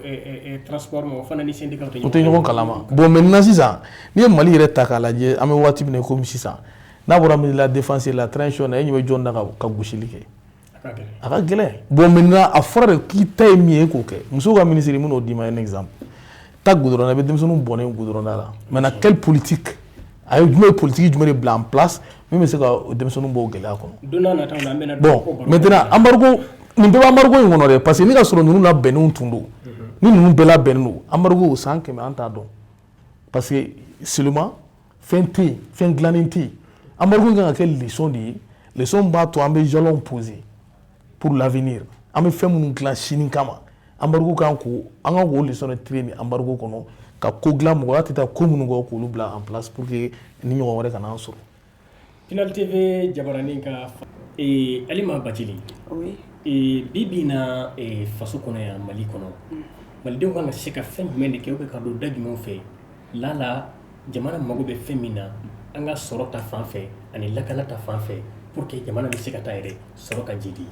transport ma, o fana ni syndicat tɛ u tɛ ɲɔgɔn kalama. Bon, maintenant sisan, n'i ye Mali yɛrɛ ta k'a lajɛ, an bɛ waati min na i komi sisan, n'a bɔra ministre de la défense, la transition na, e ɲɛ bɛ jɔn na ka gosili kɛ? A ka gɛlɛn. A ka gɛlɛn. Bon, maintenant, a fɔra de k'i ta ye min ye, e k'o kɛ. Musow ka ministre, min n'o d'i ma, un exemple, taa goudron na, i bɛ denmisɛnninw bɔnnen goudron da la. Maintenant, quelle politique, a ye jumɛn, politique jumɛn de bila en place min bɛ se ka denmisɛnninw bɔ o gɛlɛya kɔnɔ? Don n'a nataw la, an bɛna Bon, maintenant, embargo nin bɛɛ bɛ embargo in kɔnɔ dɛ, parce que ni ka sɔrɔ ninnu labɛnnenw tun don, ni ninnu bɛɛ labɛnnen don, embargo san 100, an t'a dɔn, parce que seulement fɛn tɛ yen, fɛn dilannen tɛ yen. Embargo in kan ka kɛ leçon de ye, leçon b'a to an bɛ jalons poser pour l'avenir. An bɛ fɛn minnu dilan sini kama, embargo kan k'o, an kan k'o leçon de tirer nin embargo kɔnɔ, ka ko dilan mɔgɔya tɛ taa ko minnu kɔ, k'olu bila en place pour que ni ɲɔgɔn wɛrɛ kana an sɔrɔ. Pinal TV jabaranin ka Alima Bacili. Oui. Bi bi in na, faso kɔnɔ yan, Mali kɔnɔ, malidenw kan ka se ka fɛn jumɛn de kɛ ou bien ka don da jumɛn fɛ lala jamana mago bɛ fɛn min na, an ka sɔrɔ ta fan fɛ ani lakana ta fan fɛ, pour que jamana bɛ se ka taa yɛrɛ sɔrɔ ka jidi,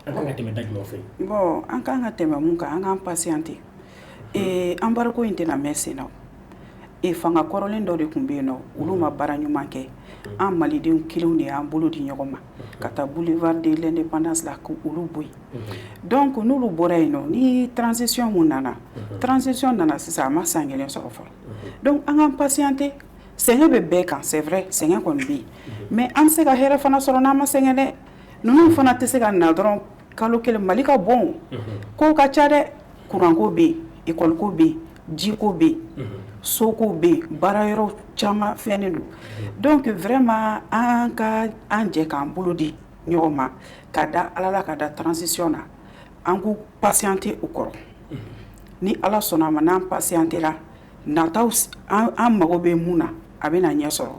an kan ka tɛmɛ da jumɛn fɛ? Bon, an kan ka tɛmɛ mun kan, an k'an patienter. Embargo in tɛna mɛn sen na o. Fanga kɔrɔlen dɔ de tun bɛ yen nɔ, olu ma baara ɲuman kɛ. An malidenw kelenw de y'an bolo di ɲɔgɔn ma ka taa boulevard de l'indépendance la ko olu bɔ yen. Donc n'olu bɔra yen nɔ, ni transition mun nana, transition nana sisan, a ma san kelen sɔrɔ fɔlɔ. Donc an k'an patienter. Sɛgɛn bɛ bɛɛ kan, c'est vrai, sɛgɛn kɔni bɛ yen, mais an bɛ se ka hɛrɛ fana sɔrɔ n'an ma sɛgɛn dɛ. Ninnu fana tɛ se ka na dɔrɔn kalo kelen. Mali ka bon, kow ka ca dɛ. Kuranko bɛ yen, école ko bɛ yen, jiko bɛ yen, soko bɛ yen, baara yɔrɔ caman fɛnnen don. Donc vraiment, an ka an jɛ k'an bolo di ɲɔgɔn ma ka da Ala la, ka da transition na, an k'u patienter u kɔrɔ. Ni Ala sɔnna a ma, n'an patienter la, nataw, an mago bɛ mun na, a bɛ na ɲɛ sɔrɔ.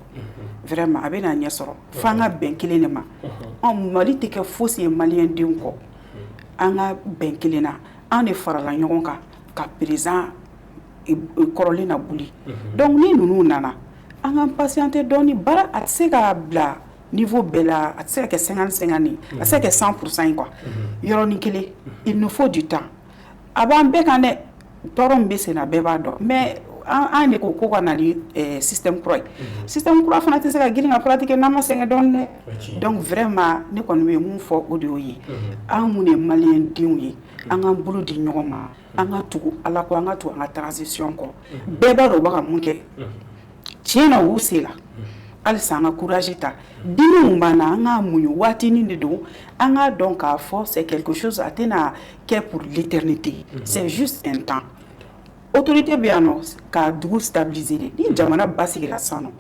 Vraiment, a bɛ na ɲɛ sɔrɔ. F'an ka bɛn kelen de ma. Anw Mali tɛ kɛ fosi ye maliyɛn denw kɔ. An ka bɛn kelen na, an de farala ɲɔgɔn kan ka président kɔrɔlen na boli. Donc ni ninnu nana, an k'an patienter dɔɔni. Baara a tɛ se ka bila niveau bɛɛ la, a tɛ se ka kɛ 50-50 ye, a tɛ se ka kɛ 100% ye quoi, yɔrɔnin kelen. Il nous faut du temps. A b'an bɛɛ kan dɛ, tɔɔrɔ min bɛ sen na, bɛɛ b'a dɔn. Mais an de ko ko ka na ni système kura ye. Système kura fana tɛ se ka girin ka pratiquer n'an ma sɛgɛn dɔɔni dɛ. Donc vraiment, ne kɔni bɛ mun fɔ, o de y'o ye. An mun ye maliyɛn denw ye, an k'an bolo di ɲɔgɔn ma, an ka tugu Ala kɔ, an ka tugu an ka transition kɔ. Bɛɛ b'a dɔn u bɛ ka mun kɛ. Tiɲɛ na, u y'u se la. Halisa an ka courage ta. Dimi mun b'an na, an k'a muɲu, waatinin de don. An k'a dɔn k'a fɔ c'est quelque chose, a tɛna kɛ pour l'éternité, c'est juste un temps. Autorité bɛ yan nɔ ka dugu stabiliser de. Ni jamana basigira sisan nɔ,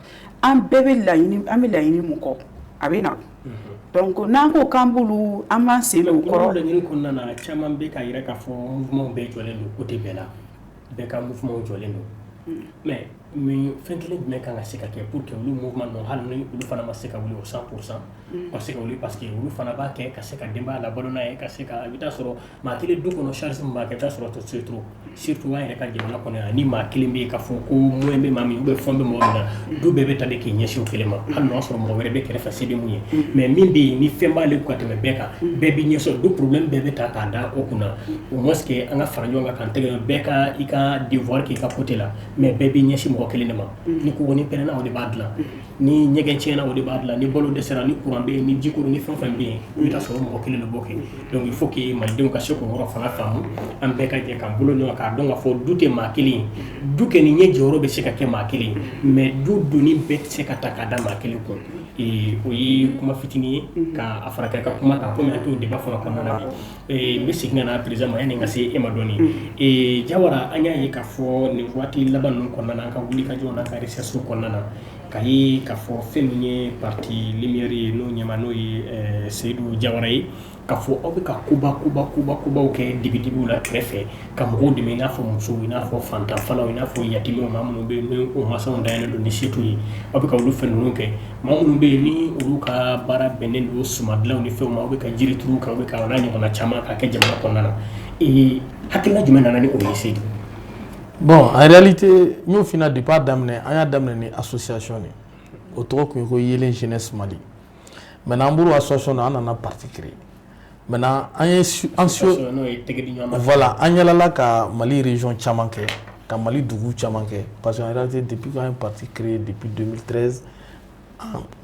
an bɛɛ bɛ laɲini, an bɛ laɲini mun kɔ, a bɛ na. Donc n'an ko k'an b'olu, an b'an sen don o kɔrɔ. Laɲini kɔnɔna na, caman bɛ k'a jira k'a fɔ mouvement bɛɛ jɔlen don côté bɛɛ la. Bɛɛ ka mouvement jɔlen don, mais min fɛn kelen jumɛn kan ka se ka kɛ pour que olu mouvement ninnu, hali ni olu fana ma se ka wuli au 100%, ka se ka wuli? Parce que olu fana b'a kɛ ka se ka denbaya labalo n'a ye, ka se ka, i bɛ taa sɔrɔ maa kelen du kɔnɔ, charge min b'a kɛ, i bɛ taa sɔrɔ c'est trop, surtout an yɛrɛ ka jamana kɔnɔ yan. Ni maa kelen bɛ yen k'a fɔ ko moyen bɛ maa min ou bien fɛn bɛ mɔgɔ min na, du bɛɛ bɛ ta de k'i ɲɛsin o kelen ma, hali n'o y'a sɔrɔ mɔgɔ wɛrɛ bɛ kɛrɛfɛ se bɛ mun ye. Mais min bɛ yen ni fɛn b'ale ka tɛmɛ bɛɛ kan, bɛɛ b'i ɲɛsin du problème bɛɛ bɛ ta k'a da o kunna. Au moins que an ka fara ɲɔgɔn kan k'an tɛgɛ, bɛɛ ka i ka devoir k'i ka côté la, mais bɛɛ b'i ɲɛsin mɔgɔ kelen de ma. Ni ko ni pɛrɛnna, o de b'a dilan. Ni ɲɛgɛn tiɲɛna, o de b'a dilan. Ni balo dɛsɛra, ni courant bɛ yen, ni jiko, ni fɛn o fɛn bɛ yen, i bɛ taa sɔrɔ mɔgɔ kelen de b'o kɛ. Donc il faut que malidenw ka se k'o yɔrɔ fana faamu. An bɛɛ ka jɛ k'an bolo ɲɔgɔn, k'a dɔn k'a fɔ du tɛ maa kelen ye. Du kɛ ni ɲɛ jɔyɔrɔ bɛ se ka kɛ maa kelen ye, mais du donni bɛɛ tɛ se ka ta k'a da maa kelen kun. O ye kuma fitinin ye ka a fara ka kuma kan, komi an t'o débat fana kɔnɔna na bi. N bɛ segin ka na président ma yanni n ka se e ma dɔɔni. Jawara, an y'a ye k'a fɔ nin waati laban ninnu kɔnɔna na, an ka wulikajɔw n'an ka recherche kɔnɔna na, ka ye k'a fɔ fɛn min ye parti Lumière ye, n'o ɲɛmaa n'o ye Seyidu Jawara ye, k'a fɔ aw bɛ ka koba koba koba kobaw kɛ dibidibiw la kɛrɛfɛ ka mɔgɔw dɛmɛ, i n'a fɔ musow, i n'a fɔ fantan fanaw, i n'a fɔ yatimɛw, maa minnu bɛ yen ni o masaw dayɛlɛlen don ni se t'u ye. Aw bɛ ka olu fɛn ninnu kɛ. Maa minnu bɛ yen ni olu ka baara bɛnnen don suman dilanw ni fɛnw ma, aw bɛ ka jiri turu kan, aw bɛ ka o n'a ɲɔgɔnna caman ka kɛ jamana kɔnɔna na. Hakilina jumɛn nana ni o ye, Seyidu? Bon, en réalité, n y'o f'i ɲɛna depuis a daminɛ, an y'a daminɛ ni association de, o tɔgɔ tun ye ko Yelen Jeunesse Mali. Maintenant, an bɔr'o association na, an nana parti créer. Maintenant, an ye an n'o ye tɛgɛ di ɲɔgɔn ma. Voilà, an yalala ka Mali région caman kɛ, ka Mali dugu caman kɛ, parce que en réalité, depuis qu'an ye parti créé, depuis 2013,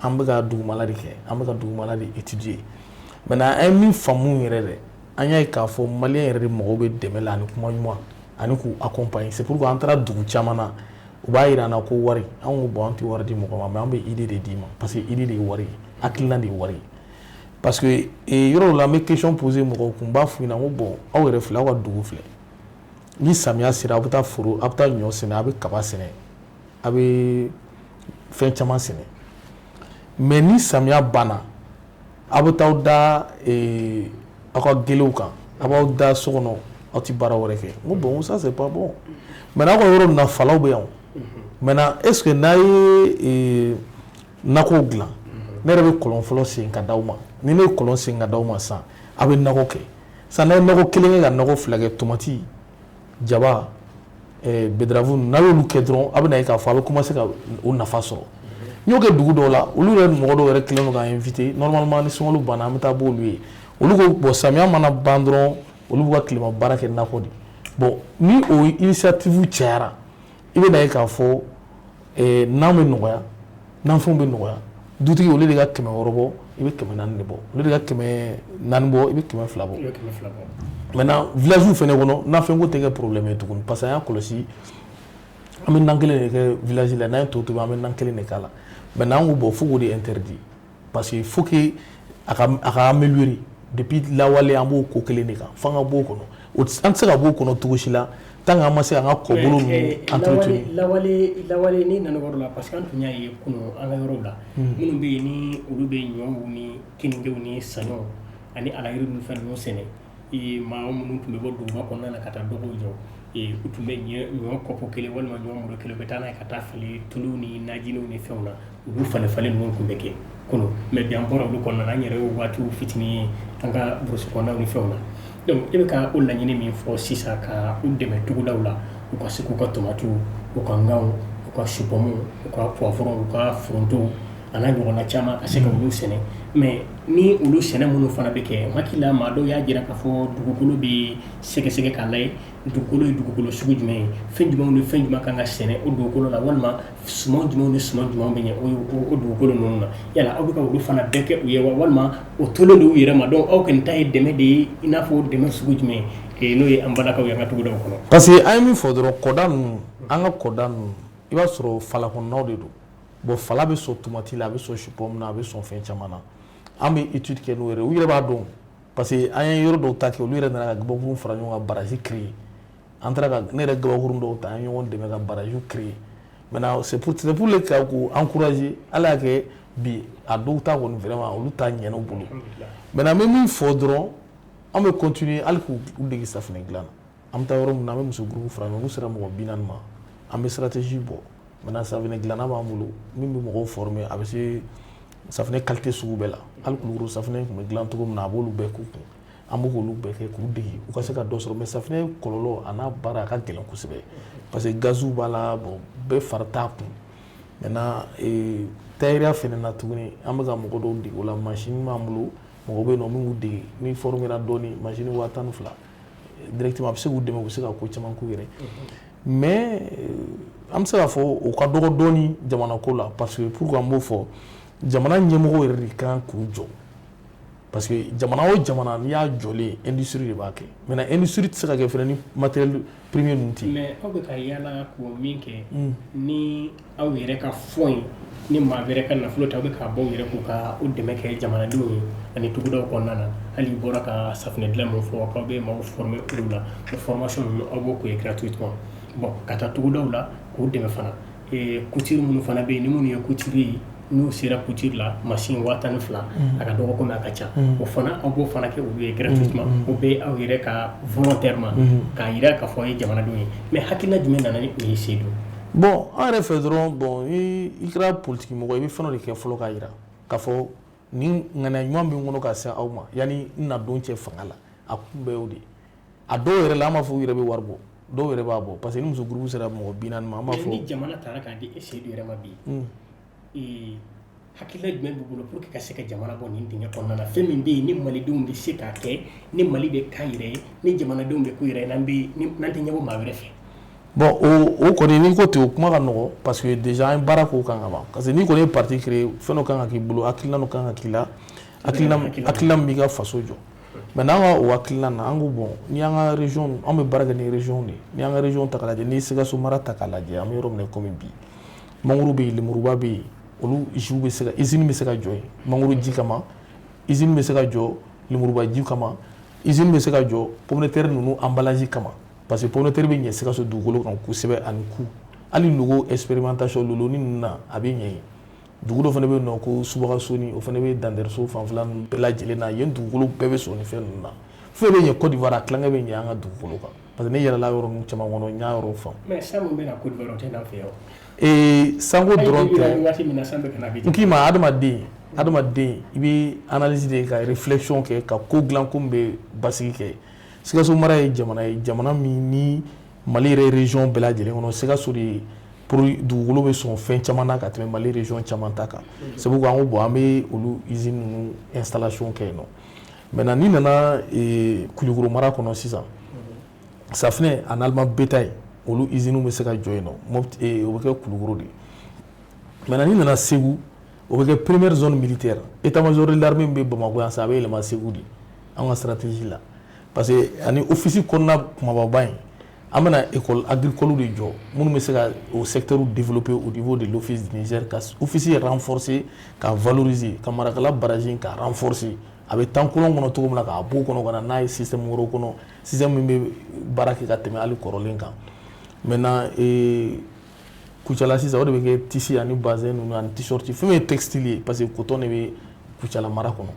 an bɛ ka dugumala de kɛ, an bɛ ka dugumala de étudier. Maintenant, an ye min faamu yɛrɛ dɛ, an y'a ye k'a fɔ malien yɛrɛ de mago bɛ dɛmɛ la ani kuma ɲuman ani k'u accompagner. C'est pourquoi an taara dugu caman na, u b'a yira an na ko wari. An ko bon, an tɛ wari di mɔgɔ ma, mais an bɛ idée de d'i ma, parce que idée de ye wari ye, hakilina de ye wari ye. Parce que yɔrɔ dɔ la, an bɛ question poser mɔgɔw kun, n b'a f'u ɲɛna ko bon, aw yɛrɛ filɛ, aw ka dugu filɛ, ni samiya sera, aw bɛ taa foro, aw bɛ taa ɲɔ sɛnɛ, aw bɛ kaba sɛnɛ, aw bɛ fɛn caman sɛnɛ. Mais ni samiya banna, aw bɛ taa aw da aw ka gelew kan, aw b'aw da so kɔnɔ, aw tɛ baara wɛrɛ kɛ. N ko bon, ça c'est pas bon. Maintenant, aw ka yɔrɔ nin na, falaw bɛ yan. Maintenant, est ce que n'a ye nakɔw dilan, ne yɛrɛ bɛ kɔlɔn fɔlɔ sen ka d'aw ma. Ni ne ye kɔlɔn sen ka d'aw ma sisan, aw bɛ nakɔ kɛ sisan. N'a ye nakɔ kelen kɛ ka nakɔ fila kɛ, tomati, jaba, betterave, n'a y'olu kɛ dɔrɔn, a bɛ na ye k'a fɔ a bɛ commencer ka o nafa sɔrɔ. N y'o kɛ dugu dɔw la, olu yɛrɛ mɔgɔ dɔw yɛrɛ kɛlen don k'an inviter. Normalement, ni sunkalo banna, an bɛ taa bɔ olu ye. Olu ko bon, samiya mana ban dɔrɔn, olu b'u ka tilema baara kɛ nakɔ de. Bon, ni o initiative cayara, i bɛ na ye k'a fɔ nan bɛ nɔgɔya, nanfɛnw bɛ nɔgɔya. Dutigi olu de ka 600 bɔ, i bɛ 400 de bɔ. Olu de ka 400 bɔ, i bɛ 200 bɔ. Maintenant, village fɛnɛ kɔnɔ, nafɛnko tɛ kɛ problème ye tuguni, parce que an y'a kɔlɔsi, an bɛ nan kelen de kɛ village la. N'an ye to tobi, an bɛ nan kelen de k'a la. Maintenant, an ko bon, fo k'o de interdit, parce que il faut que a ka améliorer. Depuis lawale, an b'o ko kelen de kan, f'an ka b'o kɔnɔ. An tɛ se ka b'o kɔnɔ cogo si la tant que an ma se k'an ka kɔbolo ninnu entretenir. Lawale, lawale, n'i nana yɔrɔ la, parce que an tun y'a ye kunun an ka yɔrɔw la, minnu bɛ yen ni olu bɛ ɲɔw ni keningew ni saɲɔw ani alayiri ni fɛn ninnu sɛnɛ, maa minnu tun bɛ bɔ duguba kɔnɔna na ka taa dɔgɔw jɔ, u tun bɛ ɲɔ kɔpɔ kelen walima ɲɔ muru kelen, u bɛ taa n'a ye ka taa fili tulu ni najiniw ni fɛnw na. Olu falen falen ninnu tun bɛ kɛ kunun, mais bi an bɔra olu kɔnɔna na, an yɛrɛ y'o waatiw fitinin ye an ka brousse kɔnɔnaw ni fɛnw na. Donc e bɛ ka o laɲini min fɔ sisan, ka u dɛmɛ togodaw la, u ka se k'u ka tomatiw, u ka nganw, u ka chou-pomme, u ka poivron, u ka forontow, a n'a ɲɔgɔnna caman, ka se ka olu sɛnɛ. Mais ni olu sɛnɛ minnu fana bɛ kɛ, n hakili la maa dɔw y'a jira k'a fɔ dugukolo bɛ sɛgɛsɛgɛ k'a lajɛ, dugukolo ye dugukolo sugu jumɛn ye, fɛn jumɛnw ni fɛn jumɛn kan ka sɛnɛ o dugukolo la, walima suman jumɛnw ni suman jumɛnw bɛ ɲɛ o dugukolo ninnu na. Yala aw bɛ ka olu fana bɛɛ kɛ u ye wa, walima o tolen don u yɛrɛ ma? Donc aw kɔni ta ye dɛmɛ de ye, i n'a fɔ dɛmɛ sugu jumɛn ye, n'o ye an balakaw ye an ka togodaw kɔnɔ? Parce que an ye min fɔ dɔrɔn, kɔda ninnu, an ka kɔda ninnu, i b'a sɔrɔ fala kɔnɔnaw de don. Bon, fala bɛ sɔn tomati la, a bɛ sɔn chou pomme na, a bɛ sɔn fɛn caman na. An bɛ étude kɛ n'o yɛrɛ, u yɛrɛ b'a dɔn, parce que an ye yɔrɔ dɔw ta kɛ, olu yɛrɛ nana ka gabakuru fara ɲɔgɔn kan, barrage créer. An taara ka ne yɛrɛ gabakuru dɔw ta, an ye ɲɔgɔn dɛmɛ ka barrage créer. Maintenant, c'est pour le cas k'u encourager. Ala y'a kɛ bi, a dɔw ta kɔni, vraiment, olu ta ɲɛna u bolo. Maintenant, n bɛ min fɔ dɔrɔn, an bɛ continuer hali k'u dege safunɛ dilan na. An bɛ taa yɔrɔ min na, an bɛ muso groupe fara ɲɔgɔn, n'u sera mɔgɔ 40 ma, an bɛ stratégie bɔ. Maintenant, safinɛ dilanna b'an bolo min bɛ mɔgɔw former, a bɛ se safinɛ qualité sugu bɛɛ la. Hali Kulukoro safinɛ tun bɛ dilan cogo min na, a b'olu bɛɛ k'u kun. An b'o k'olu bɛɛ kɛ k'u dege, u ka se ka dɔ sɔrɔ. Mais safinɛ kɔlɔlɔ a n'a baara a ka gɛlɛn kosɛbɛ, parce que gaziw b'a la. Bon, bɛɛ fari t'a kun. Maintenant, tailleur fɛnɛ na tuguni, an bɛ ka mɔgɔ dɔw dege o la. Machine b'an bolo, mɔgɔ bɛ yen nɔ min b'u dege. Ni formera dɔɔni, machine 12 000 directement, a bɛ se k'u dɛmɛ, u bɛ se ka ko caman k'u yɛrɛ. Mais an bɛ se k'a fɔ o ka dɔgɔ dɔɔni jamana ko la. Parce que pourquoi n b'o fɔ? Jamana ɲɛmɔgɔw yɛrɛ de kan k'u jɔ, parce que jamana o jamana, n'i y'a jɔlen, industrie de b'a kɛ. Maintenant, industrie tɛ se ka kɛ fɛnɛ ni matériel premier ninnu tɛ yen. Mais aw bɛ ka yala k'o min kɛ ni aw yɛrɛ ka fond ye, ni maa wɛrɛ ka nafolo tɛ, aw bɛ ka bɔ aw yɛrɛ k'u ka o dɛmɛ kɛ jamanadenw ye ani togodaw kɔnɔna na. Hali i bɔra ka safunɛ dilan min fɔ, k'aw bɛ maaw former olu la, o formation ninnu, aw b'o k'o ye gratuitement. Bon, ka taa togodaw la k'u dɛmɛ fana. Couture minnu fana bɛ yen, ni minnu ye couture ye, n'u sera couture la, machine 12 000, a ka dɔgɔ komi a ka ca, o fana, aw b'o fana kɛ olu ye gratuitement. O bɛ aw yɛrɛ ka volontairement k'a jira k'a fɔ aw ye jamanadenw ye. Mais hakilina jumɛn nana ni o ye, Seydou? Bon, an yɛrɛ fɛ dɔrɔn, bon, ni i kɛra politique mɔgɔ ye, i bɛ fɛn dɔ de kɛ fɔlɔ k'a jira k'a fɔ ni ŋaniya ɲuman bɛ n kɔnɔ ka se aw ma yanni n na don cɛ fanga la. A kun bɛɛ y'o de ye. A dɔw yɛrɛ la, an b'a fɔ u yɛrɛ bɛ wari bɔ, dɔw yɛrɛ b'a bɔ, parce que ni muso groupe sera mɔgɔ 40 ma, an b'a fɔ. Ni jamana taara k'a di e Seydou yɛrɛ ma bi, hakilina jumɛn b'u bolo pour que ka se ka jamana bɔ nin dingɛ kɔnɔna na? Fɛn min bɛ yen ni malidenw bɛ se k'a kɛ, ni Mali bɛ k'a yɛrɛ ye, ni jamanadenw bɛ k'u yɛrɛ ye, n'an bɛ n'an tɛ ɲɛbɔ maa wɛrɛ fɛ. Bon, o kɔni, n'i ko ten, o kuma ka nɔgɔn, parce que déjà an ye baara k'o kan ka ban. Parce que n'i kɔni ye parti créer, fɛn dɔ kan ka k'i bolo, hakilina dɔ kan ka k'i la, hakilina min b'i ka faso jɔ. Mais n'an ka o hakilina na, an ko bon, n'i y'an ka région, an bɛ baara kɛ ni région de ye, n'i y'an ka région ta k'a lajɛ, n'i ye Sikaso mara ta k'a lajɛ, an bɛ yɔrɔ min na komi bi, mangoro bɛ yen, lemuruba bɛ yen, olu jus bɛ se ka, usine bɛ se ka jɔ yen mangoro ji kama, usine bɛ se ka jɔ lemuruba ji kama, usine bɛ se ka jɔ pomme de terre ninnu emballage kama, parce que pomme de terre bɛ ɲɛ Sikaso dugukolo kan kosɛbɛ, ani ku hali logo expérimentation loloni ninnu na, a bɛ ɲɛ yen. Dugu dɔ fana bɛ yen nɔ ko Subagasoni, o fana bɛ Dandɛriso fanfɛla ninnu bɛɛ lajɛlen na. Yen dugukolo bɛɛ bɛ sɔn nin fɛn ninnu na. Fɛn bɛ ɲɛ Côte d'Ivoire, a tilankɛ bɛ ɲɛ an ka dugukolo kan, parce que ne yɛlɛla yɔrɔ ninnu caman kɔnɔ, n y'a yɔrɔ faamu. Mais san mun bɛ na Côte d'Ivoire, o tɛ n'an fɛ yan o. Sanko dɔrɔn tɛ. Waati min na san bɛ ka na N k'i ma, adamaden, i bɛ analyse de ka réflexion kɛ ka ko dilan ko min bɛ basigi kɛ. Sikaso mara ye jamana ye, jamana min ni Mali yɛrɛ région bɛɛ lajɛlen kɔnɔ, Sikaso de ye pour dugukolo bɛ sɔn fɛn caman na ka tɛmɛ Mali région caman ta kan. C'est pourquoi an ko bon, an bɛ olu usine ninnu installation kɛ yen nɔ. Maintenant, n'i nana Kulukoro mara kɔnɔ sisan, safinɛ ani aliment bétail, olu usines bɛ se ka jɔ yen nɔ. Mopti, o bɛ kɛ Kulukoro de. Maintenant, n'i nana Segu, o bɛ kɛ première zone militaire. État-major de l'armée min bɛ Bamakɔ yan sisan, a bɛ yɛlɛma Segu de, an ka stratégie la. Parce que ani office kɔnɔna kumababa in, an bɛna école agricole de jɔ minnu bɛ se ka o secteur développer au niveau de l'office du Niger, ka office renforcer, ka valoriser, ka Marakala barrage ka renforcer. A bɛ tan kolon kɔnɔ cogo min na, k'a b'o kɔnɔ ka na n'a ye système wɛrɛw kɔnɔ, système min bɛ baara kɛ ka tɛmɛ hali kɔrɔlen kan. Maintenant, Kucala sisan, o de bɛ kɛ tissu ani bazin ninnu ani t-shirt, fɛn min ye textile ye, parce que coton de bɛ Kucala mara kɔnɔ.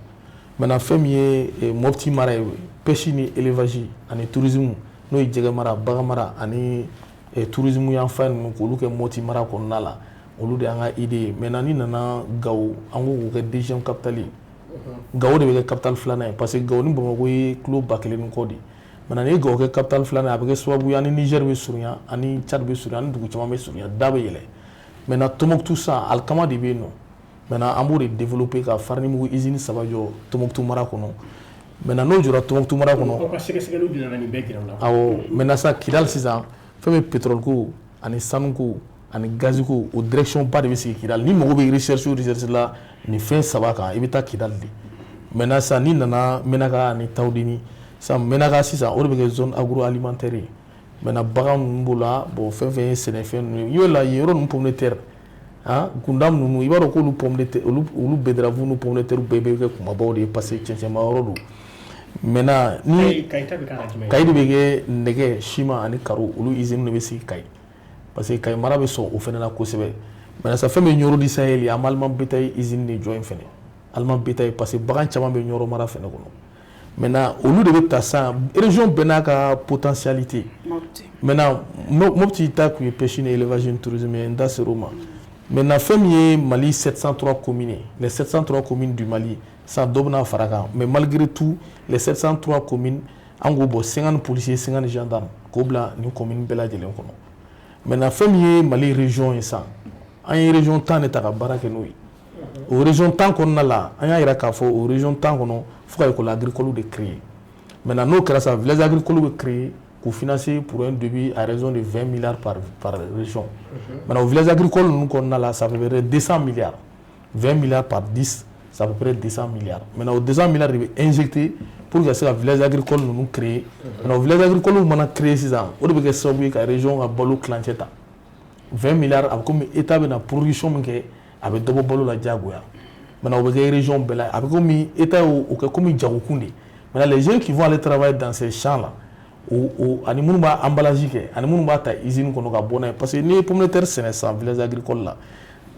Maintenant, fɛn min ye Mopti mara ye, pêche ni élevage ani tourisme, n'o ye jɛgɛ mara, bagan mara ani tourisme yanfan ninnu, k'olu kɛ Mopti mara kɔnɔna la, olu de y'an ka idée ye. Maintenant, n'i nana Gawo, an ko k'o kɛ deuxième capitale ye. Gawo de bɛ kɛ capitale filanan ye, parce que Gawo ni Bamakɔ ye kilo 1000 ni kɔ de ye. Maintenant, n'i ye Gawo kɛ capitale filanan ye, a bɛ kɛ sababu ye ani Niger bɛ surunya, ani Tchad bɛ surunya, ani dugu caman bɛ surunya, da bɛ yɛlɛ. Maintenant, Tombouctou sisan, alikama de bɛ yen nɔ. Maintenant, an b'o de développer ka farine mugu usine saba jɔ Tombouctou mara kɔnɔ. Maintenant, n'o jɔra Tombouctou mara kɔnɔ. Aw ka sɛgɛsɛgɛliw de nana nin bɛɛ jira aw la. Awɔ. Maintenant sisan, Kidali sisan, fɛn min ye pétrole ko ani sanu ko ani gazi ko, o direction ba de bɛ sigi Kidali. Ni mago bɛ recherche o recherche la nin fɛn saba kan, i bɛ taa Kidali de. Maintenant sisan, n'i nana Menaka ani Tawudeni sisan, Menaka sisan, o de bɛ kɛ zone agroalimentaire ye. Maintenant, bagan ninnu b'o la. Bon, fɛn fɛn ye sɛnɛfɛn ninnu ye, i y'o la yen yɔrɔ ninnu, pomme de terre, ah, gundam ninnu, i b'a dɔn k'olu pomme de terre, olu betterave ni pomme de terre bɛɛ bɛ kɛ kumabaw de ye, parce que cɛncɛnma yɔrɔ don. Maintenant, ni Kayi ta bɛ k'a la jumɛn ye? Kayi de bɛ kɛ nɛgɛ, ciment ani carreau, olu usine de bɛ sigi Kayi, parce que Kayi mara bɛ sɔn o fɛnɛ na kosɛbɛ. Maintenant sisan, fɛn min ye Nioro du Sahel ye, an bɛ aliment bétail usine de jɔ yen fɛnɛ, aliment bétail, parce que bagan caman bɛ Nioro mara fɛnɛ kɔnɔ. Maintenant, olu de bɛ ta sisan, région bɛɛ n'a ka potentialité. Maintenant, Mopti ta kun ye pêche ni élevage ni tourisme ye, n da ser'o ma. Maintenant, fɛn min ye Mali 703 communes ye, les 703 communes du Mali, sisan dɔ bɛna fara kan, mais malgré tout, les 703 communes, an k'o bɔ 50 policiers, 50 gendarmes k'o bila nin commune bɛɛ lajɛlen kɔnɔ. Maintenant, fɛn min ye Mali région ye sisan, an ye région 10 de ta ka baara kɛ n'o ye. O région 10 kɔnɔna la, an y'a yira k'a fɔ o région 10 kɔnɔ, fo ka école agricole de créer. Maintenant, n'o kɛra sisan, village agricole bɛ créer k'u financer pour un début à raison de 20 milliards par région. Maintenant, o village agricole ninnu kɔnɔna la, ça fait à peu près 200 milliards. 20 milliards par 10, c'est à peu près 200 milliards. Maintenant, o 200 milliards de bɛ injecter pour que ka se ka village agricole ninnu créer. Maintenant, o village agricole mana créer sisan, o de bɛ kɛ sababu ye ka région ka balo tilancɛ ta. 20 milliards, a bɛ komi État bɛna production min kɛ, a bɛ dɔ bɔ balo la diyagoya. Maintenant, o bɛ kɛ région bɛɛ la, a bɛ komi État y'o kɛ komi jagokun de. Maintenant, les jeunes qui vont aller travailler dans ces champs là, o ani minnu b'a emballage kɛ, ani minnu b'a ta usine kɔnɔ ka bɔ n'a ye, parce que n'i ye pomme de terre sɛnɛ sisan village agricole la,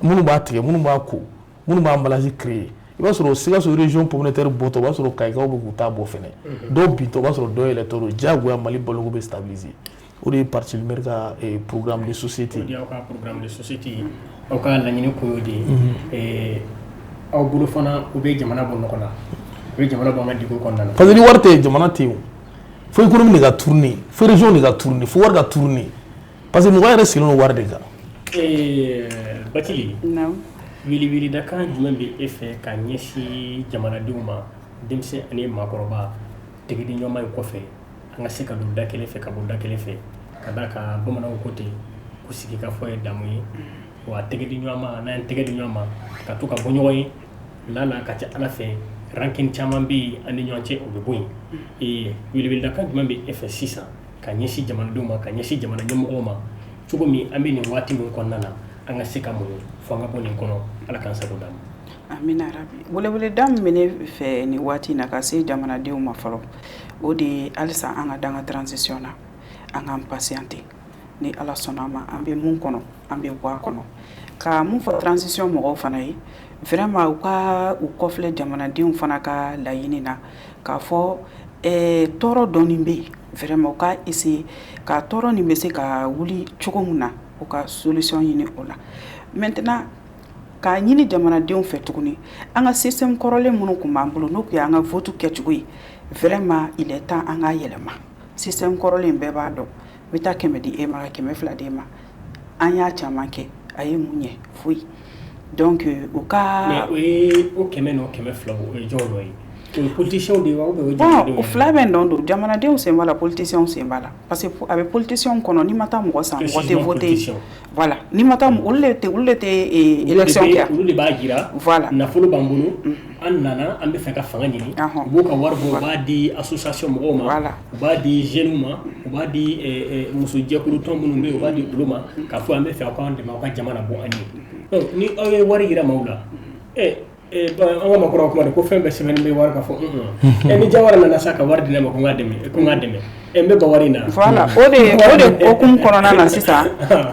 minnu b'a tigɛ, minnu b'a ko, minnu b'a emballage créer, i b'a sɔrɔ Sikaso région pomme de terre bɔtɔ, o b'a sɔrɔ Kayikaw bɛ k'u ta bɔ fɛnɛ, dɔw bintɔ, o b'a sɔrɔ dɔw yɛlɛtɔ don. Diyagoya Mali baloko bɛ stabiliser. O de ye parti Lumière ka programme de société. O de y'aw ka programme de société ye, aw ka laɲini kun y'o de ye. Aw bolo fana, u bɛ jamana bɔ nɔgɔ la, u bɛ jamana bɔ an ka degun kɔnɔna na. Parce que ni wari tɛ yen, jamana tɛ yen o. Fo économie de ka tourner, fo région de ka tourner, fo wari ka tourner, parce que mɔgɔ yɛrɛ sigilen don wari de kan. Batili, wele-weledakan jumɛn bɛ e fɛ ka ɲɛsin jamanadenw ma, denmisɛn ani maakɔrɔba, tɛgɛdiɲɔgɔnma in kɔfɛ, an ka se ka don da kelen fɛ ka bɔ da kelen fɛ, ka d'a kan bamananw ko ten ko sigikafɔ ye damu ye, wa tɛgɛdiɲɔgɔnma, n'an ye tɛgɛ di ɲɔgɔn ma ka to ka bɔ ɲɔgɔn ye la, ka ca Ala fɛ, rancune caman bɛ yen an ni ɲɔgɔn cɛ, o bɛ bɔ yen. Weleweledakan jumɛn bɛ e fɛ sisan ka ɲɛsin jamanadenw ma, ka ɲɛsin jamana ɲɛmɔgɔw ma, cogo min an bɛ nin waati min kɔnɔna na, an ka se ka muɲu fo an ka bɔ nin kɔnɔ, Ala k'an sago d'an ma? Amina rabi. Weleweleda min bɛ ne fɛ nin waati in na ka se jamanadenw ma fɔlɔ, o de ye halisa an ka dan ka transition na, an k'an patienter. Ni Ala sɔnna a ma, an bɛ mun kɔnɔ, an bɛ bɔ a kɔnɔ. Ka mun fɔ transition mɔgɔw fana ye, vraiment, u ka u kɔfilɛ jamanadenw fana ka laɲini na, k'a fɔ tɔɔrɔ dɔɔni bɛ yen. Vraiment, u ka essayer ka tɔɔrɔ nin bɛ se ka wuli cogo min na, u ka solution ɲini o la. Maintenant, k'a ɲini jamanadenw fɛ tuguni, an ka système kɔrɔlen minnu tun b'an bolo, n'o tun y'an ka vote kɛcogo ye, vraiment, il est temps an k'a yɛlɛma. Système kɔrɔlen, bɛɛ b'a dɔn, n bɛ taa 100 di e ma ka 200 d'e ma. An y'a caman kɛ, a ye mun ɲɛ? Foyi. Donc u ka Mais o ye o 100 n'o 200, o ye jɔn nɔ ye? O ye politiciens de ye wa, ou bien o ye Bon, jamanadenw o ye? fila bɛɛ nɔ don. Jamanadenw sen b'a la, politiciens sen b'a la, parce que a bɛ politiciens kɔnɔ, n'i ma taa mɔgɔ san, mɔgɔ tɛ Précisément voter. Politiciens. Voilà, n'i ma taa, olu de tɛ élection kɛ. Olu de b'a jira nafolo b'an bolo, an nana, an bɛ fɛ ka fanga ɲini. U b'u ka wari bɔ, u b'a di association mɔgɔw ma, u b'a di jeunes ma, u b'a di musojɛkulu tɔn minnu bɛ yen, u b'a di olu ma, k'a fɔ an bɛ fɛ aw k'an dɛmɛ, aw ka jamana bɔ an ye. Donc ni aw ye wari yira maaw la, an ka maakɔrɔw kuma de ko fɛn bɛɛ sɛbɛnnen bɛ wari kan fɔ ni Jawara nana sa ka wari di ne ma ko n k'a dɛmɛ, ko n k'a dɛmɛ, n bɛ ban wari in na. Voilà, o de hokumu kɔnɔna na sisan,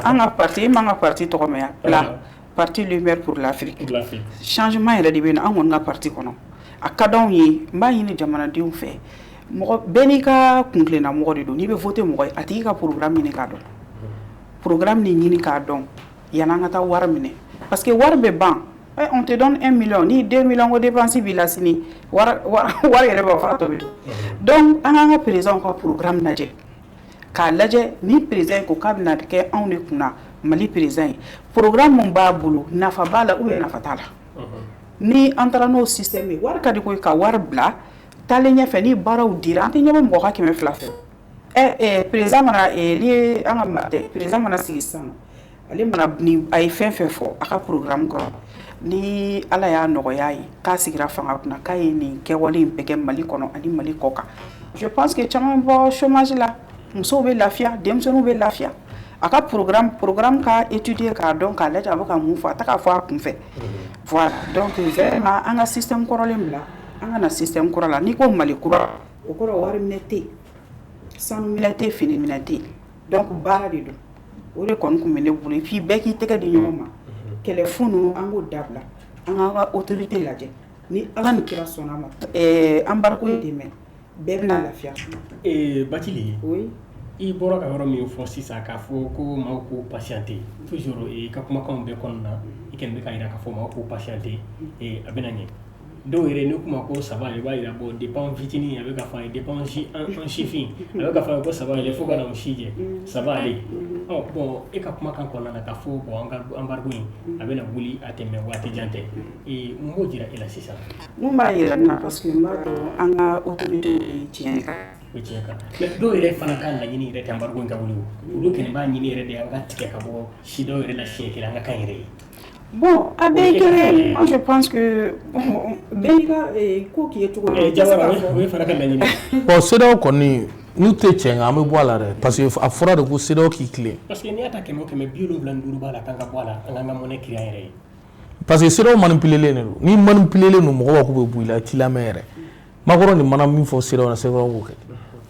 an ka parti, e m'an ka parti tɔgɔ mɛn yan, PLA, Parti Lumière pour l'Afrique. Pour l'Afrique. Changement yɛrɛ de bɛ yen. An kɔni ka parti kɔnɔ, a ka d'anw ye. N b'a ɲini jamanadenw fɛ, mɔgɔ bɛɛ n'i ka kuntilenna mɔgɔ de don. N'i bɛ voter mɔgɔ ye, a tigi ka programme ɲini k'a dɔn, programme nin ɲini k'a dɔn yan'an ka taa wari minɛ, parce que wari bɛ ban. On te donne 1 million, ni 2 millions ko dépense b'i la sini, wari wari yɛrɛ b'a fɔ a tɔ bɛ to. Donc an k'an ka président ka programme lajɛ, k'a lajɛ ni président ko k'a bɛna kɛ anw de kunna Mali président ye, programme mun b'a bolo, nafa b'a la ou bien nafa t'a la. Ni an taara n'o système ye, wari ka di koyi, ka wari bila taalen ɲɛfɛ, ni baaraw dira, an tɛ ɲɛbɔ mɔgɔ ka 200 fɛ. ɛ ɛ président mana, n'i ye an ka président mana sigi sisan, ale mana ni a ye fɛn fɛn fɔ a ka programme kɔnɔ, ni Ala y'a nɔgɔya ye k'a sigira fanga kunna, k'a ye nin kɛwale in bɛɛ kɛ Mali kɔnɔ ani Mali kɔ kan, je pense que caman bɛ bɔ chômage la, musow bɛ lafiya, denmisɛnninw bɛ lafiya. A ka programme ka étudier k'a dɔn, k'a lajɛ a bɛ ka mun fɔ, a tɛ k'a fɔ a kun fɛ. Voilà, donc vraiment, an ka système kɔrɔlen bila, an ka na système kura la. N'i ko Mali kura, o kɔrɔ wari minɛ tɛ yen, sanu minɛ tɛ yen, fini minɛ tɛ yen. Donc baara de don. O de kɔni tun bɛ ne bolo. Et puis bɛɛ k'i tɛgɛ di ɲɔgɔn ma, kɛlɛ fu ninnu, an k'o dabila, an k'an ka autorité lajɛ. Ni Ala ni kira sɔnna a ma, embargo ye dɛmɛ. Bɛɛ bɛna lafiya. Batili. Oui. I bɔra ka yɔrɔ min fɔ sisan, k'a fɔ ko maaw k'u patienter toujours, i ka kumakanw bɛɛ kɔnɔna na, i kɛlen bɛ k'a jira k'a fɔ maaw k'u patienter, a bɛna ɲɛ. Dɔw yɛrɛ, n'u kuma ko ça va, i b'a jira bon, depuis an fitinin a bɛ ka fɔ an ye, depuis an sifin a bɛ ka fɔ an ye ko ça va aller, fo ka na u si jɛ, ça va aller. Ɔ bon, e ka kumakan kɔnɔna na k'a fɔ bon, an ka embargo in a bɛna wuli, a tɛ mɛn, waati jan tɛ, mun b'o jira e la sisan? Mun b'a jira ne na? Parce que n b'a dɔn an ka autorités bɛ tiɲɛ kan. O tiɲɛ kan, mais dɔw yɛrɛ fana ka laɲini yɛrɛ tɛ embargo in ka wuli. O olu kɛlen b'a ɲini yɛrɛ de an ka tigɛ ka bɔ CEDEAO yɛrɛ la siɲɛ kelen, an ka kan yɛrɛ ye. Bon, a bɛɛ ye kelen. Moi, je pense que bɛɛ n'i ka ko k'i ye cogo min. Jawara, o ye fana ka laɲini. Bon, CEDEAO kɔni, n'u tɛ tiɲɛ kan, an bɛ bɔ a la dɛ, parce que a fɔra de ko CEDEAO k'i tilen. Parce que n'i y'a ta 100 o 100, 75 b'a la k'an ka bɔ a la, an k'an ka monnaie créer an yɛrɛ ye. Parce que CEDEAO manipulélen de don. Ni manipulélen don, mɔgɔw b'a k'u bɛ bɔ i la, i t'i lamɛn yɛrɛ. Macron de mana min fɔ CEDEAO la, CEDEAO b'o kɛ,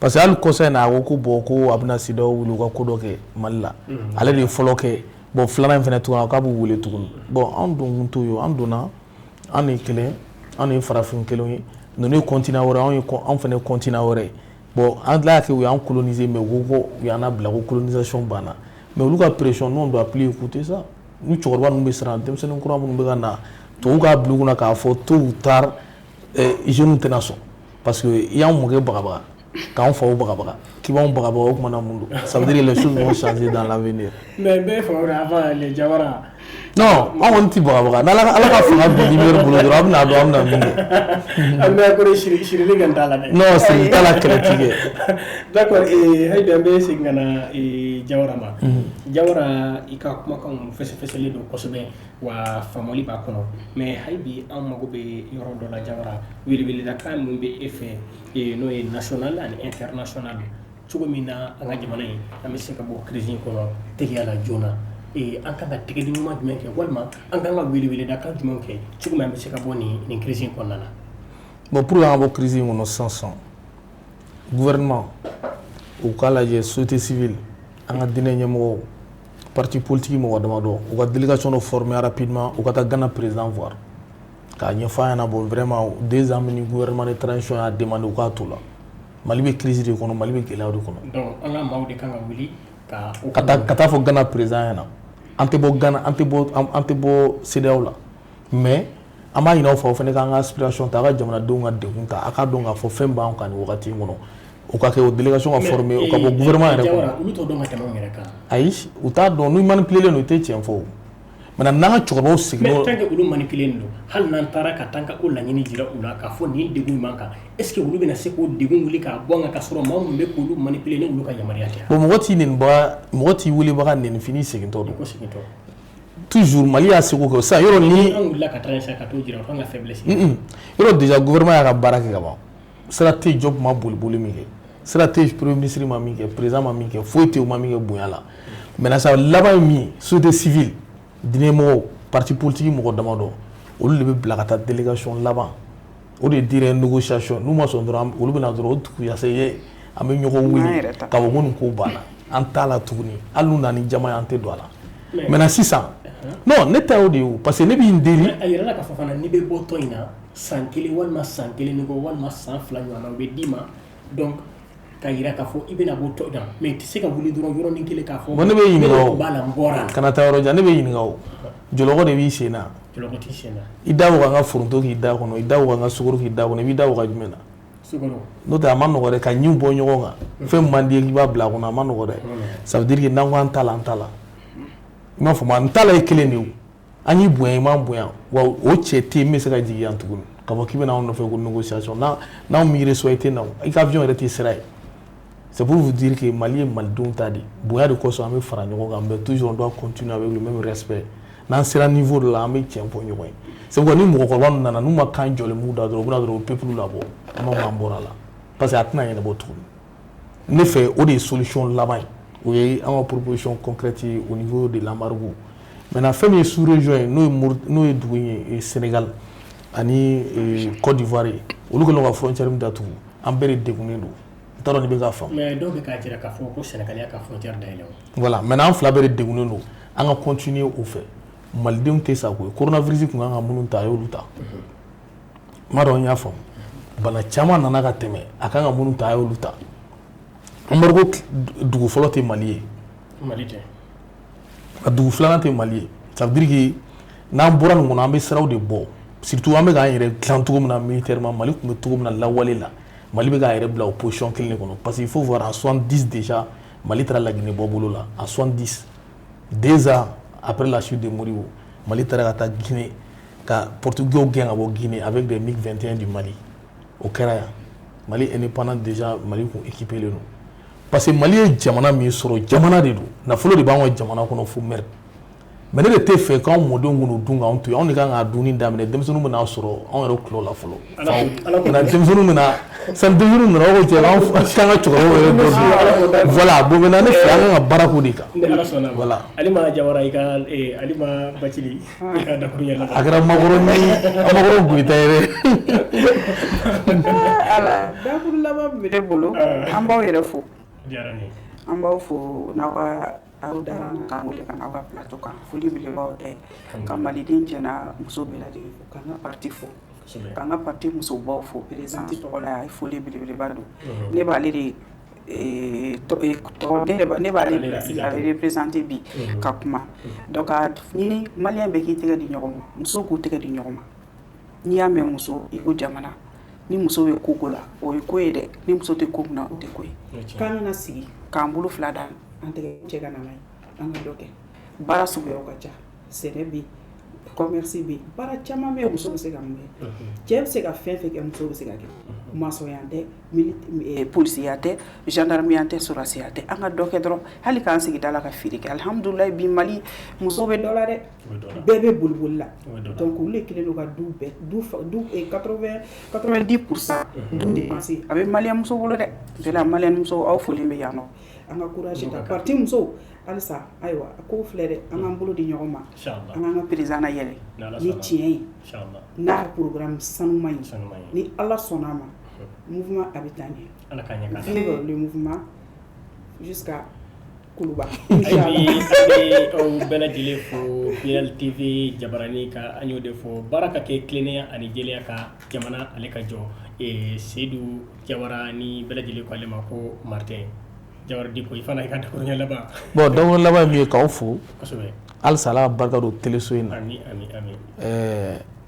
parce que hali kɔsa in na, a ko ko bon, ko a bɛna CEDEAO wele u ka ko dɔ kɛ Mali la. Ale de ye fɔlɔ kɛ. Bon, filanan in fana tuguni, k'a b'u wele tuguni. Bon, anw don kun t'o ye. An donna, an de ye kelen, an de ye farafin kelenw ye. Ninnu ye continent wɛrɛ, anw ye, anw fana ye continent wɛrɛ ye. Bon, an tila kɛ u y'an coloniser, mais u ko ko u y'an labila, ko colonisation banna. Mais olu ka pression, nous, on doit plus écouter ça. Ni cɛkɔrɔba ninnu bɛ siran, denmisɛnnin kura minnu bɛ ka na, tubabu k'a bila u kunna k'a fɔ tôt ou tard, jeunes tɛna sɔn, parce que i y'an mɔkɛ bagabaga, k'an faw bagabaga, k'i b'anw bagabaga, o tuma na mun don? Ça veut dire que les choses vont changer dans l'avenir. Mais bɛɛ faamu avant les Jawara. Non, anw kɔni ti bagabaga. N'Ala Ala ka fanga bin lumière bolo dɔrɔn, a bɛna dɔn an bɛna min kɛ. An bɛ ko siri sirili kɛ t'a la dɛ. Non, siri t'a la, kɛlɛ ti kɛ. D'accord, hali bi an bɛ segin ka na Jawara ma. Jawara, i ka kumakanw fɛsɛfɛsɛlen don kosɛbɛ, wa faamuyali b'a kɔnɔ. Mais hali bi an mago bɛ yɔrɔ dɔ la. Jawara, weleweledakan min bɛ e fɛ, n'o ye national ani international, cogo min na an ka jamana in, an bɛ se ka bɔ crise in kɔnɔ teliya la joona, an kan ka tigɛli ɲuman jumɛn kɛ, walima an kan ka weleweledakan jumɛn kɛ, cogo min an bɛ se ka bɔ nin crise in kɔnɔna na? Bon, pour que an ka bɔ crise in kɔnɔ sisan sisan, gouvernement u k'a lajɛ, société civile, an ka diinɛ ɲɛmɔgɔw, parti politique mɔgɔ damadɔ, u ka délégation dɔ former rapidement, u ka taa Ghana président voir k'a ɲɛfɔ a ɲɛna. Bon, vraiment, 2 ans min ni gouvernement de transition y'a demandé, u k'a to la. Mali bɛ crise de kɔnɔ, Mali bɛ gɛlɛya de kɔnɔ. Donc an ka maaw de kan ka wuli ka ka taa fɔ Ghana président ɲɛna, an tɛ bɔ Ghana, an tɛ bɔ, an tɛ bɔ CEDEAO la, mais an b'a ɲini aw fɛ, aw fana k'an ka aspiration ta, aw ka jamanadenw ka degun ta, a k'a dɔn k'a fɔ fɛn b'an kan nin wagati in kɔnɔ. O ka kɛ, o délégation ka former, o ka bɔ gouvernement yɛrɛ kɔnɔ. Olu t'o dɔn ka tɛmɛ anw yɛrɛ kan. Ayi, u t'a dɔn. N'u manipuler don, u tɛ tiɲɛ fɔ. O maintenant, n'an ka cɛkɔrɔbaw sigilen. Mais tant que olu manipuler don, hali n'an taara ka taa ka o laɲini jira u la k'a fɔ nin degun b'an kan, est ce que olu bɛna se k'o degun wuli k'a bɔ an kan, ka sɔrɔ maa min bɛ k'olu manipuler, ni olu ka yamaruya tɛ? Bon, mɔgɔ t'i nenibaga, mɔgɔ t'i welebaga neni f'i n'i segintɔ don. Ko segintɔ. Toujours Mali y'a seko kɛ sisan yɔrɔ ni. An wulila ka taa sisan ka t'o jira, o kan ka faiblesse. Yɔrɔ déjà, gouvernement y'a ka baara kɛ ka ban. Sira tɛ yen, Diop ma boli boli min kɛ, sira tɛ yen, premier ministre ma min kɛ, président ma min kɛ, foyi tɛ yen u ma min kɛ bonya la. Maintenant sa, laban ye min ye, société civile, diinɛmɔgɔw, parti politique mɔgɔ damadɔ, olu de bɛ bila ka taa délégation laban. O de dire négociation, n'u ma sɔn dɔrɔn, olu bɛna dɔrɔn, o dugujɛ ye, an bɛ ɲɔgɔn wele k'a fɔ ko nin ko banna, an t'a la tuguni. Hali n'u nana ni jama ye, an tɛ don a la. Maintenant sisan, non, ne ta y'o de ye o, parce que ne b'i deli. A yɛrɛ la k'a fɔ fana, n'i bɛ bɔ tɔn in na, san 1 walima san 1 ni kɔ walima san 2 ɲɔgɔn na, o bɛ d'i ma. Donc ka yira k'a fɔ i bɛna bɔ tɔn in na, mais i tɛ se ka wuli dɔrɔn yɔrɔnin kelen k'a fɔ. Bon, ne bɛ ɲininka o. B'a la, n bɔra la. Kana taa yɔrɔ jan, ne bɛ ɲininka o. Jɔlɔkɔ de b'i sen na. Jɔlɔkɔ t'i sen na. I da o kan ka foronto k'i da kɔnɔ, i da o kan ka sukaro k'i da kɔnɔ, i b'i da o kan jumɛn na? Sukaro. N'o tɛ, a ma nɔgɔ dɛ, ka ɲin bɔ ɲɔgɔn kan. Fɛn man di ye k'i b'a bila a kɔnɔ, a ma nɔgɔ dɛ. Ça veut dire que n'an ko an t'a la, an t'a la. I m'a faamu, n t'a la ye kelen de ye o. An y'i bonya, i m'an bonya. Wa o cɛ tɛ yen min bɛ se ka jigin yan tuguni k'a fɔ k'i bɛna anw nɔfɛ ko négociation. N'anw m'i reçoit, i tɛ na o. I ka avion yɛrɛ tɛ sira ye. C'est pour vous dire que Mali ye malidenw ta de ye. Bonya de kosɔn an bɛ fara ɲɔgɔn kan, mais toujours on doit continuer avec le même respect. N'an sera niveau dɔ la, an bɛ tiɲɛ fɔ ɲɔgɔn ye. C'est pourquoi ni mɔgɔkɔrɔba ninnu nana, n'u ma kan jɔlen b'u da dɔrɔn, u bɛna dɔrɔn u peuple labɔ. An b'a fɔ an bɔra la, parce que a tɛna ɲɛnabɔ tuguni. Ne fɛ, o de ye solution laban ye. O ye an ka proposition concrète ye au niveau de l'embargo. Maintenant, fɛn min ye sous région ye, n'o ye dugu in ye, Sénégal ani Côte d'Ivoire ye, olu kɛlen don ka frontière min datugu, an bɛɛ de degunnen don. N t'a dɔn ni bɛ k'a faamu. Mais dɔw bɛ k'a jira k'a fɔ ko Sénégal y'a ka frontière dayɛlɛ o. Voilà, maintenant an fila bɛɛ de degunnen don. An ka continuer o fɛ. Malidenw tɛ sa koyi. Coronavirus tun kan ka minnu ta, a y'olu ta. N m'a dɔn n y'a faamu. Bana caman nana ka tɛmɛ, a kan ka minnu ta, a y'olu ta. Embargo dugu fɔlɔ tɛ Mali ye. Mali tɛ. A dugu filanan tɛ Mali ye. Ça veut dire que n'an bɔra nin kɔnɔ, an bɛ siraw de bɔ. Surtout an bɛ k'an yɛrɛ dilan cogo min na militairement, Mali tun bɛ cogo min na lawale la, Mali bɛ k'a yɛrɛ bila o position kelen de kɔnɔ, parce que il faut voir, en 70 déjà, Mali taara Laginɛ bɔ bolo la. En 70, 2 ans après la chute de Modibo, Mali taara ka taa Guinée ka Portugais gɛn ka bɔ Guinée avec des MiG 21 du Mali. O kɛra yan. Mali indépendant déjà, Mali kun équipé len don, parce que Mali ye jamana min sɔrɔ, jamana de don, nafolo de b'anw ka jamana kɔnɔ fo merde. Mais ne de tɛ fɛ k'anw mɔdenw k'u dun k'anw to yen. Anw de kan k'a dunni daminɛ. Denmisɛnninw bɛna sɔrɔ, anw yɛrɛ tulo la fɔlɔ. Na denmisɛnninw bɛna sani denmisɛnninw nana, o ko cɛ k'an ka cɛkɔrɔbaw yɛrɛ dɔ dun. Voilà, bon, maintenant ne fɛ, an kan ka baara k'o de kan. Ni Ala sɔnna. Voilà. Alima Jawara, i ka Alima Bacili, i ka dakuruɲɛ laban. A kɛra makɔrɔni makɔrɔ Goyita ye dɛ. Ala, dakuru laban min bɛ ne bolo, an b'aw yɛrɛ fo. Diyara n ye. An b'aw fo n'aw ka aw dara an kan wele ka n'aw ka plateau kan. Foli belebelebaw tɛ ka maliden cɛ muso bɛɛ lajɛlen fo, k'an ka parti fo, k'an ka parti musobaw fo. Présidente tɔgɔ la, a ye foli belebeleba don. Ne b'ale de tɔgɔ, ne b'ale représenter bi ka kuma. Donc a ɲini malien bɛɛ k'i tɛgɛ di ɲɔgɔn ma, musow k'u tɛgɛ di ɲɔgɔn ma. N'i y'a mɛn muso, i ko jamana. Ni muso bɛ ko ko la, o ye ko ye dɛ. Ni muso tɛ ko min na, o tɛ ko ye. K'an kana sigi k'an bolo fila da an tɛgɛ cɛ ka na n'a ye, an ka dɔ kɛ. Baara suguyaw ka ca, sɛnɛ bɛ yen, commerce bɛ yen, baara caman bɛ yen muso bɛ se ka mun kɛ. Cɛ bɛ se ka fɛn fɛn kɛ, muso bɛ se ka kɛ. Maçon tɛ, polisiya tɛ, gendarmeya tɛ, sɔrɔdasiya tɛ. An ka dɔ kɛ dɔrɔn, hali k'an sigi da la ka feere kɛ. Alihamudulilayi, bi Mali muso bɛ dɔ la dɛ, bɛɛ bɛ boliboli la. Donc olu de kɛlen don ka du bɛɛ du du 90% du dépense a bɛ malien muso bolo dɛ. O la malien muso, aw folen bɛ yan nɔ. An ka courage ta, parti musow halisa. Ayiwa, ko filɛ dɛ, an k'an bolo di ɲɔgɔn ma, an k'an ka président layɛlɛ ni tiɲɛ ye, n'a programme sanuman ye. Ni Ala sɔnna a ma, mouvement a bɛ taa ɲɛ. Vive le mouvement jusqu'à Kuluba. An bɛ aw bɛɛ lajɛlen fo. Pinel TV jabarani ka, an y'o de fɔ, baara ka kɛ tilennenya ani jɛlenya ka jamana ale ka jɔ. Seydou Jawara ni bɛɛ lajɛlen ko ale ma ko Martin Jawara Diko, i fana i ka dakuruɲɛ laban. Bon, dakuruɲɛ laban ye min ye, k'aw fo. Halisa Ala ka barika don teleso in na. Ami, ami, ami.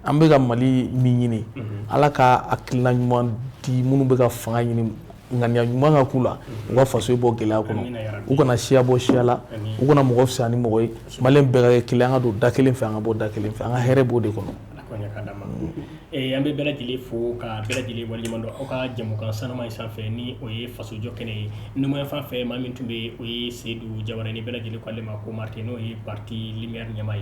An bɛ ka Mali min ɲini, Ala ka hakilina ɲuman di minnu bɛ ka fanga ɲini, ŋaniya ɲuman ka k'u la, u ka faso bɔ gɛlɛya kɔnɔ, u kana siya bɔ siya la, u kana mɔgɔ fisaya ni mɔgɔ ye. Malien bɛɛ ka kɛ kelen, an ka don da kelen fɛ, an ka bɔ da kelen fɛ, an ka hɛrɛ b'o de kɔnɔ. An bɛ bɛɛ lajɛlen fo ka bɛɛ lajɛlen waleɲuman dɔn aw ka jɛmukan sanuma in sanfɛ, ni o ye fasojɔ kɛnɛ ye. Numanyan fɛ, maa min tun bɛ, o ye Seydou Jawara ni bɛɛ lajɛlen ko ale ma ko Martin, n'o ye parti Lumière ɲɛmaa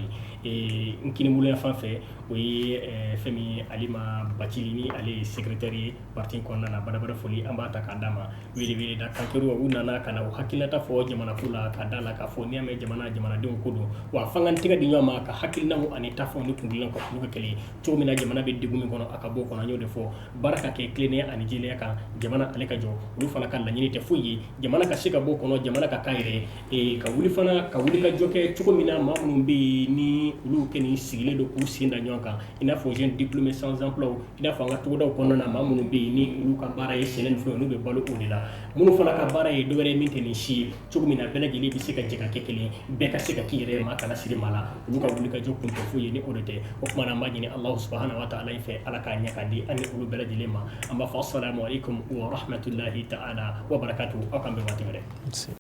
ye. N kinibolo fan fɛ, o ye fɛn min ye, Alima Bacili, ni ale ye secrétaire ye parti kɔnɔna na. Badabada foli an b'a ta k'a d'a ma. Wele da kankeru, u nana ka na u hakilinata fɔ jamana ko la, ka da la k'a fɔ n'i y'a mɛn jamana, jamanadenw ko don wa. F'an k'an tɛgɛ di ɲɔgɔn ma ka hakilinaw ani taafew ni kuntilennaw ka olu kɛ kelen ye, cogo min na jamana bɛ degun min kɔnɔ, a ka bɔ o kɔnɔ. An y'o de fɔ, baara ka kɛ tilennenya ani jɛlenya kan, jamana ale ka jɔ. Olu fana ka laɲini tɛ foyi ye jamana ka se ka bɔ o kɔnɔ, jamana ka k'a yɛrɛ ye, ka wuli fana, ka wuli ka jɔ kɛ cogo min na maa minnu bɛ yen ni olu kɛ nin sigilen don k'u sen da ɲɔgɔn kan, i n'a fɔ jeunes diplômés sans emploi, i n'a fɔ an ka togodaw kɔnɔna na, maa minnu bɛ yen ni olu ka baara ye sɛnɛ ni fɛnw, n'u bɛ balo o de la, minnu fana ka baara ye dɔwɛrɛ min tɛ nin si ye, cogo min na bɛɛ lajɛlen bɛ se ka jɛ ka kɛ kelen, bɛɛ ka se ka k'i yɛrɛ ye, maa kana siri maa la. Olu ka wuli ka jɔ kun tɛ foyi ye ni o de tɛ. O tuma na, an b'a ɲini Alahu subahana wa taala fɛ, Ala k'a ɲɛ ka di an ni olu bɛɛ lajɛlen ma. An b'a fɔ asalamu aleykum wa rahmatulahi taala wa barakatuhu. Aw k'an bɛn waati wɛrɛ.